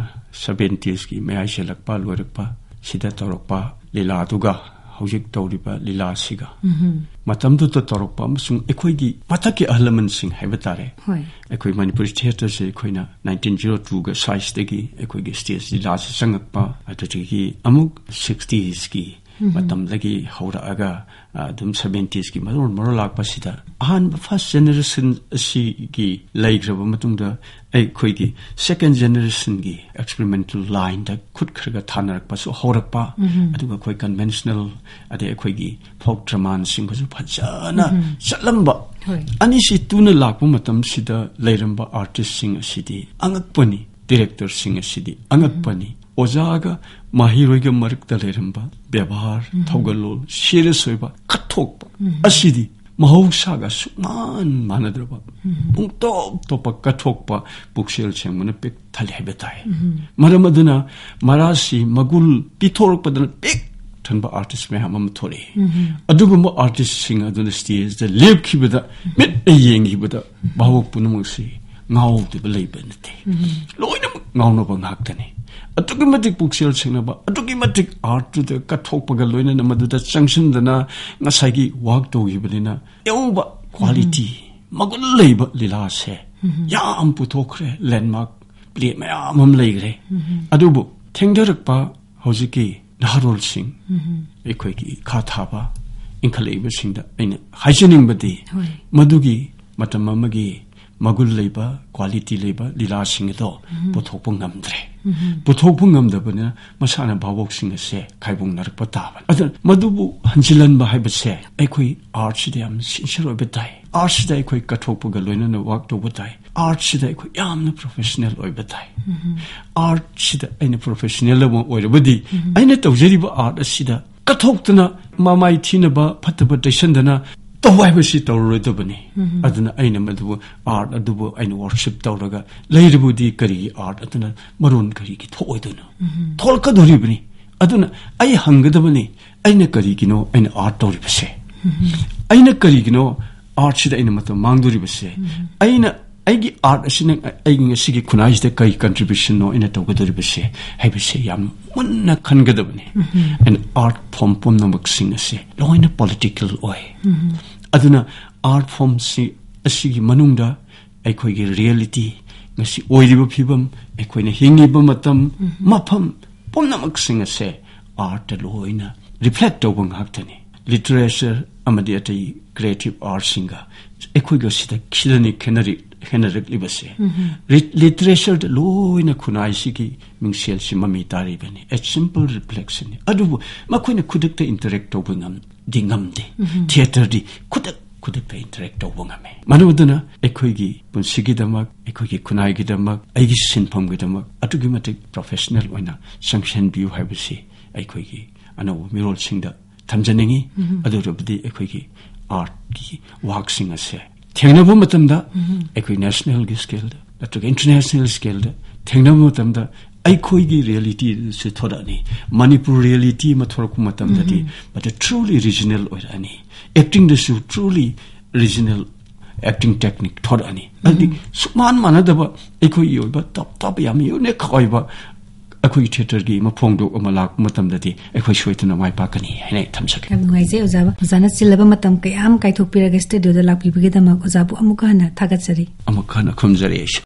ꯁꯚꯦꯟꯇꯤꯁꯀꯤ ꯃꯌꯥꯏ ꯆꯜꯂꯛꯄ, ꯂꯣꯏꯔꯛꯄ ꯁꯤꯗ ꯇꯧꯔꯛꯄ ꯂꯤꯂꯥꯗꯨꯒ ꯍꯧꯖꯤꯛ ꯇꯧꯔꯤꯕ ꯂꯤꯂꯥꯁꯤꯒ꯫ ꯎꯝ꯫ ꯃꯇꯝꯗꯨꯗ ꯇꯧꯔꯛꯄ ꯑꯃꯁꯨꯡ ꯑꯩꯈꯣꯏꯒꯤ ꯃꯊꯛꯀꯤ ꯑꯍꯜ ꯂꯃꯟꯁꯤꯡ ꯍꯥꯏꯕ ꯇꯥꯔꯦ꯫ ꯍꯣꯏ꯫ ꯑꯩꯈꯣꯏ ꯃꯅꯤꯄꯨꯔꯤ ꯊꯤꯌꯦꯇꯔꯁꯦ ꯑꯩꯈꯣꯏꯅ ꯅꯥꯏꯟꯇꯤꯟ ꯖꯤꯔꯣ ꯇꯨꯒ ꯁ꯭ꯋꯥꯏꯁꯤꯗꯒꯤ ꯑꯩꯈꯣꯏꯒꯤ ꯁ꯭ꯇꯦꯖ ꯂꯤꯂꯥꯁꯦ ꯆꯪꯉꯛꯄ, ꯑꯗꯨꯗꯒꯤ ꯑꯃꯨꯛ ꯁꯤꯛꯁꯇꯤꯁꯀꯤ ꯎꯝ꯫ ꯃꯇꯝꯗꯒꯤ ꯍꯧꯔꯛꯑꯒ, ꯑ, ꯑꯗꯨꯝ ꯁꯚꯦꯟꯇꯤꯁꯀꯤ ꯃꯔꯣꯜ ꯃꯔꯣꯜ ꯂꯥꯛꯄꯁꯤꯗ ꯑꯍꯥꯟꯕ ꯐꯥꯔꯁ ꯖꯦꯅꯦꯔꯦꯁꯟ ꯑꯁꯤꯒꯤ ꯂꯩꯈ꯭ꯔꯕ ꯃꯇꯨꯡꯗ ꯑꯩꯈꯣꯏꯒꯤ ꯁꯦꯀꯦꯟ ꯖꯦꯅꯦꯔꯦꯁꯟꯒꯤ ꯑꯦꯛꯁꯄꯦꯔꯤꯃꯦꯟꯇꯦꯜ ꯂꯥꯏꯟꯗ ꯈꯨꯠ ꯈꯔꯒ ꯊꯥꯅꯔꯛꯄꯁꯨ ꯍꯧꯔꯛꯄ, ꯎꯝ꯫ ꯑꯗꯨꯒ ꯑꯩꯈꯣꯏ ꯀꯟꯚꯦꯟꯁꯅꯦꯜ ꯑꯗꯩ ꯑꯩꯈꯣꯏꯒꯤ ꯐꯣꯛ ꯗ꯭ꯔꯃꯥꯟꯁꯤꯡꯕꯁꯨ ꯐꯖꯅ ꯎꯝ꯫ ꯆꯠꯂꯝꯕ꯫ ꯍꯣꯏ꯫ ꯑꯅꯤꯁꯤ ꯇꯨꯅ ꯂꯥꯛꯄ ꯃꯇꯝꯁꯤꯗ ꯂꯩꯔꯝꯕ ꯑꯥꯔꯇꯤꯁꯁꯤꯡ ꯑꯁꯤꯗꯤ ꯑꯉꯛꯄꯅꯤ, ꯗꯤꯔꯦꯛꯇꯔꯁꯤꯡ ꯑꯁꯤꯗꯤ ꯑꯉꯛꯄꯅꯤ꯫ ꯎꯝ꯫ ꯑꯣꯖꯥꯒ ꯃꯍꯩꯔꯣꯏꯒ ꯃꯔꯛꯇ ꯂꯩꯔꯝꯕ ꯕꯦꯕꯥꯔ, ꯎꯝ꯫ ꯊꯧꯒꯜꯂꯣꯟ, ꯁꯤꯔꯤꯌꯁ ꯑꯣꯏꯕ, ꯀꯠꯊꯣꯛꯄ ꯎꯝ꯫ ꯑꯁꯤꯗꯤ ꯃꯍꯧꯁꯥꯒ ꯁꯨꯛꯃꯥꯟ ꯃꯥꯟꯅꯗ꯭ꯔꯕ, ꯎꯝ꯫ ꯄꯨꯡꯇꯣꯞ ꯇꯣꯞꯄ ꯀꯠꯊꯣꯛꯄ ꯄꯨꯛꯆꯦꯜ ꯁꯦꯡꯕꯅ ꯄꯤꯛ ꯊꯜꯂꯤ ꯍꯥꯏꯕ ꯇꯥꯏ꯫ ꯎꯝ꯫ ꯃꯔꯝ ꯑꯗꯨꯅ ꯃꯔꯥꯁꯤ ꯃꯒꯨꯟ ꯄꯤꯊꯣꯔꯛꯄꯗꯅ ꯄꯤꯛ ꯊꯟꯕ ꯑꯥꯔꯇꯤꯁ ꯃꯌꯥꯝ ꯑꯃ ꯊꯣꯛꯂꯛꯏ꯫ ꯎꯝ꯫ ꯑꯗꯨꯒꯨꯝꯕ ꯑꯥꯔꯇꯤꯁꯁꯤꯡ ꯑꯗꯨꯅ ꯁ꯭ꯇꯦꯖꯇ ꯂꯦꯞꯈꯤꯕꯗ, ꯃꯤꯠꯅ ꯌꯦꯡꯈꯤꯕꯗ ꯚꯥꯕꯣꯛ ꯄꯨꯝꯅꯃꯛꯁꯤ ꯉꯥꯎꯗꯕ ꯂꯩꯕ ꯅꯠꯇꯦ꯫ ꯎꯝ꯫ ꯂꯣꯏꯅꯃꯛ ꯉꯥꯎꯅꯕ ꯉꯥꯛꯇꯅꯤ꯫ ꯑꯗꯨꯛꯀꯤ ꯃꯇꯤꯛ ꯄꯨꯛꯆꯦꯜ ꯁꯦꯡꯅꯕ, ꯑꯗꯨꯛꯀꯤ ꯃꯇꯤꯛ ꯑꯥꯔꯠꯇꯨꯗ ꯀꯠꯊꯣꯛꯄꯒ ꯂꯣꯏꯅꯅ ꯃꯗꯨꯗ ꯆꯪꯁꯤꯟꯗꯅ ꯉꯁꯥꯏꯒꯤ ꯋꯥꯛ ꯇꯧꯈꯤꯕꯅꯤꯅ ꯑꯌꯧꯕ ꯀ꯭ꯋꯥꯂꯤꯇꯤ, ꯎꯝ꯫ ꯃꯒꯨꯟ ꯂꯩꯕ ꯂꯤꯂꯥꯁꯦ ꯎꯝ꯫ ꯌꯥꯝ ꯄꯨꯊꯣꯛꯈ꯭ꯔꯦ꯫ ꯂꯦꯟꯃꯥꯔꯛ ꯄ꯭ꯂꯦ ꯃꯌꯥꯝ ꯑꯃ ꯂꯩꯈ꯭ꯔꯦ꯫ ꯎꯝ꯫ ꯑꯗꯨꯕꯨ ꯊꯦꯡꯊꯔꯛꯄ ꯍꯧꯖꯤꯛꯀꯤ ꯅꯍꯥꯔꯣꯜꯁꯤꯡ, ꯎꯝ꯫ ꯑꯩꯈꯣꯏꯒꯤ ꯏꯈꯥ ꯊꯥꯕ ꯏꯟꯈꯠꯂꯛꯏꯕꯁꯤꯡꯗ ꯑꯩꯅ ꯍꯥꯏꯖꯅꯤꯡꯕꯗꯤ, ꯍꯣꯏ꯫ ꯃꯗꯨꯒꯤ ꯃꯇꯝ ꯑꯃꯒꯤ ꯃꯒꯨꯟ ꯂꯩꯕ, ꯀ꯭ꯋꯥꯂꯤꯇꯤ ꯂꯩꯕ ꯂꯤꯂꯥꯁꯤꯡ ꯑꯗꯣ ꯎꯝ꯫ ꯄꯨꯊꯣꯛꯄ ꯉꯝꯗ꯭ꯔꯦ꯫ ꯎꯝ꯫ ꯄꯨꯊꯣꯛꯄ ꯉꯝꯗꯕꯅꯤꯅ ꯃꯁꯥꯅ ꯚꯥꯕꯣꯛꯁꯤꯡ ꯑꯁꯦ ꯈꯥꯏꯕꯣꯛꯅꯔꯛꯄ ꯇꯥꯕꯅꯤ꯫ ꯑꯗꯨꯅ ꯃꯗꯨꯕꯨ ꯍꯟꯖꯤꯜꯍꯟꯕ ꯍꯥꯏꯕꯁꯦ ꯑꯩꯈꯣꯏ ꯑꯥꯔꯠꯁꯤꯗ ꯌꯥꯝꯅ ꯁꯤꯟꯁꯤꯌꯔ ꯑꯣꯏꯕ ꯇꯥꯏ꯫ ꯑꯥꯔꯠꯁꯤꯗ ꯑꯩꯈꯣꯏ ꯀꯠꯊꯣꯛꯄꯒ ꯂꯣꯏꯅꯅ ꯋꯥꯛ ꯇꯧꯕ ꯇꯥꯏ꯫ ꯑꯥꯔꯠꯁꯤꯗ ꯑꯩꯈꯣꯏ ꯌꯥꯝꯅ ꯄ꯭ꯔꯣꯐꯦꯁꯅꯦꯜ ꯑꯣꯏꯕ ꯇꯥꯏ꯫ ꯎꯝ꯫ ꯑꯥꯔꯠꯁꯤꯗ ꯑꯩꯅ ꯄ꯭ꯔꯣꯐꯦꯁꯅꯦꯜ ꯑꯃ ꯑꯣꯏꯔꯕꯗꯤ, ꯎꯝ꯫ ꯑꯩꯅ ꯇꯧꯖꯔꯤꯕ ꯑꯥꯔꯠ ꯑꯁꯤꯗ ꯀꯠꯊꯣꯛꯇꯅ ꯃꯃꯥꯏ ꯊꯤꯅꯕ ꯐꯠꯇꯕ ꯇꯩꯁꯟꯗꯅ ꯇꯧ ꯍꯥꯏꯕꯁꯤ ꯇꯧꯔꯔꯣꯏꯗꯕꯅꯤ꯫ ꯑꯗꯨꯅ ꯑꯩꯅ ꯃꯗꯨꯕꯨ, art ꯑꯗꯨꯕꯨ ꯑꯩꯅ worship ꯇꯧꯔꯒ ꯂꯩꯔꯕꯨꯗꯤ ꯀꯔꯤꯒꯤ art ꯑꯗꯨꯅ ꯃꯔꯣꯟ ꯀꯔꯤꯒꯤ ꯊꯣꯛꯑꯣꯏꯗꯣꯏꯅꯣ? ꯊꯣꯛꯂꯛꯀꯗꯣꯔꯤꯕꯅꯤ꯫ ꯑꯗꯨꯅ ꯑꯩ ꯍꯪꯒꯗꯕꯅꯤ, ꯑꯩꯅ ꯀꯔꯤꯒꯤꯅꯣ ꯑꯩꯅ art ꯇꯧꯔꯤꯕꯁꯦ? ꯑꯩꯅ ꯀꯔꯤꯒꯤꯅꯣ artꯁꯤꯗ ꯑꯩꯅ ꯃꯇꯝ ꯃꯥꯡꯗꯣꯔꯤꯕꯁꯦ? ꯑꯩꯅ, ꯑꯩꯒꯤ art ꯑꯁꯤꯅ ꯑꯩꯒꯤ ꯉꯁꯤꯒꯤ ꯈꯨꯟꯅꯥꯏꯁꯤꯗ ꯀꯔꯤ contributionꯅꯣ ꯑꯩꯅ ꯇꯧꯒꯗꯧꯔꯤꯕꯁꯦ ꯍꯥꯏꯕꯁꯦ ꯌꯥꯝ ꯃꯨꯟꯅ ꯈꯟꯒꯗꯕꯅꯤ꯫ And art form ꯄꯨꯝꯅꯃꯛꯁꯤꯡ ꯑꯁꯦ ꯂꯣꯏꯅ political ꯑꯣꯏ꯫ ꯑꯗꯨꯅ art formꯁꯤ ꯑꯁꯤꯒꯤ ꯃꯅꯨꯡꯗ ꯑꯩꯈꯣꯏꯒꯤ reality, ꯉꯁꯤ ꯑꯣꯏꯔꯤꯕ ꯐꯤꯕꯝ, ꯑꯩꯈꯣꯏꯅ ꯍꯤꯡꯉꯤꯕ ꯃꯇꯝ, ꯃꯐꯝ ꯄꯨꯝꯅꯃꯛꯁꯤꯡ ꯑꯁꯦ artꯇ ꯂꯣꯏꯅ reflect ꯇꯧꯕ ꯉꯥꯛꯇꯅꯤ꯫ Literature ꯑꯃꯗꯤ ꯑꯇꯩ creative artꯁꯤꯡꯒ ꯑꯩꯈꯣꯏꯒ ꯁꯤꯗ ꯈꯤꯇꯅꯤ ꯈꯦꯠꯅꯔꯤ-, ꯈꯦꯠꯅꯔꯛꯂꯤꯕꯁꯦ꯫ ꯔꯤ-, literatureꯗ ꯂꯣꯏꯅ ꯈꯨꯟꯅꯥꯏꯁꯤꯒꯤ ꯃꯤꯡꯁꯦꯜꯁꯤ ꯃꯃꯤ ꯇꯥꯔꯤꯕꯅꯤ꯫ A simple reflectionꯅꯤ꯫ ꯑꯗꯨꯕꯨ ꯃꯈꯣꯏꯅ ꯈꯨꯗꯛꯇ interact ꯇꯧꯕ ꯉꯝꯗꯤ ꯉꯝꯗꯦ꯫ Theatreꯗꯤ ꯈꯨꯗꯛ ꯈꯨꯗꯛꯇ interact ꯇꯧꯕ ꯉꯝꯃꯤ꯫ ꯃꯔꯝ ꯑꯗꯨꯅ ꯑꯩꯈꯣꯏꯒꯤ ꯄꯨꯟꯁꯤꯒꯤꯗꯃꯛ, ꯑꯩꯈꯣꯏꯒꯤ ꯈꯨꯟꯅꯥꯏꯒꯤꯗꯃꯛ, ꯑꯩꯒꯤ ꯁꯤꯟꯐꯝꯒꯤꯗꯃꯛ ꯑꯗꯨꯛꯀꯤ ꯃꯇꯤꯛ professional ꯑꯣꯏꯅ ꯆꯪꯁꯤꯟꯕꯤꯌꯨ ꯍꯥꯏꯕꯁꯤ ꯑꯩꯈꯣꯏꯒꯤ ꯑꯅꯧꯕ ꯃꯤꯔꯣꯜꯁꯤꯡꯗ ꯊꯝꯖꯅꯤꯡꯏ꯫ ꯑꯗꯨ ꯑꯣꯏꯔꯕꯗꯤ ꯑꯩꯈꯣꯏꯒꯤ artꯀꯤ workꯁꯤꯡ ꯑꯁꯦ ꯊꯦꯡꯅꯕ ꯃꯇꯝꯗ ꯑꯩꯈꯣꯏ nationalꯒꯤ scaleꯗ ꯅꯠꯇ꯭ꯔꯒ international scaleꯗ ꯊꯦꯡꯅꯕ ꯃꯇꯝꯗ ꯑꯩꯈꯣꯏꯒꯤ realityꯁꯦ ꯊꯣꯔꯛꯑꯅꯤ꯫ ꯃꯅꯤꯄꯨꯔ reality ꯑꯃ ꯊꯣꯔꯛꯄ ꯃꯇꯝꯗꯗꯤ ꯃꯗꯨ truly regional ꯑꯣꯏꯔꯛꯑꯅꯤ꯫ Actingꯗꯁꯨ truly regional acting technique ꯊꯣꯔꯛꯑꯅꯤ꯫ ꯑꯗꯨꯗꯤ ꯁꯨꯛꯃꯥꯟ ꯃꯥꯟꯅꯗꯕ ꯑꯩꯈꯣꯏꯒꯤ ꯑꯣꯏꯕ top top ꯌꯥꯝ unique ꯑꯣꯏꯕ ꯑꯩꯈꯣꯏꯒꯤ theatreꯒꯤ ꯃꯐꯣꯡꯗꯣ ꯑꯃ ꯂꯥꯛꯄ ꯃꯇꯝꯗꯗꯤ ꯑꯩꯈꯣꯏ ꯁꯣꯏꯗꯅ ꯃꯥꯏ ꯄꯥꯛꯀꯅꯤ ꯍꯥꯏꯅ ꯑꯩ ꯊꯝꯖꯒꯦ꯫ ꯌꯥꯝ ꯅꯨꯡꯉꯥꯏꯖꯩ ꯑꯣꯖꯥ꯫ ꯑꯣꯖꯥꯅ ꯆꯤꯜꯂꯕ ꯃꯇꯝ ꯀꯌꯥ ꯑꯃ ꯀꯥꯏꯊꯣꯛꯄꯤꯔꯒ studioꯗ ꯂꯥꯛꯄꯤꯕꯒꯤꯗꯃꯛ ꯑꯣꯖꯥꯕꯨ ꯑꯃꯨꯛꯀ ꯍꯟꯅ ꯊꯥꯒꯠꯆꯔꯤ꯫ ꯑꯃꯨꯛꯀ ꯍꯟꯅ ꯈꯨꯔꯨꯝꯖꯔꯤ ꯑꯩꯁꯨ꯫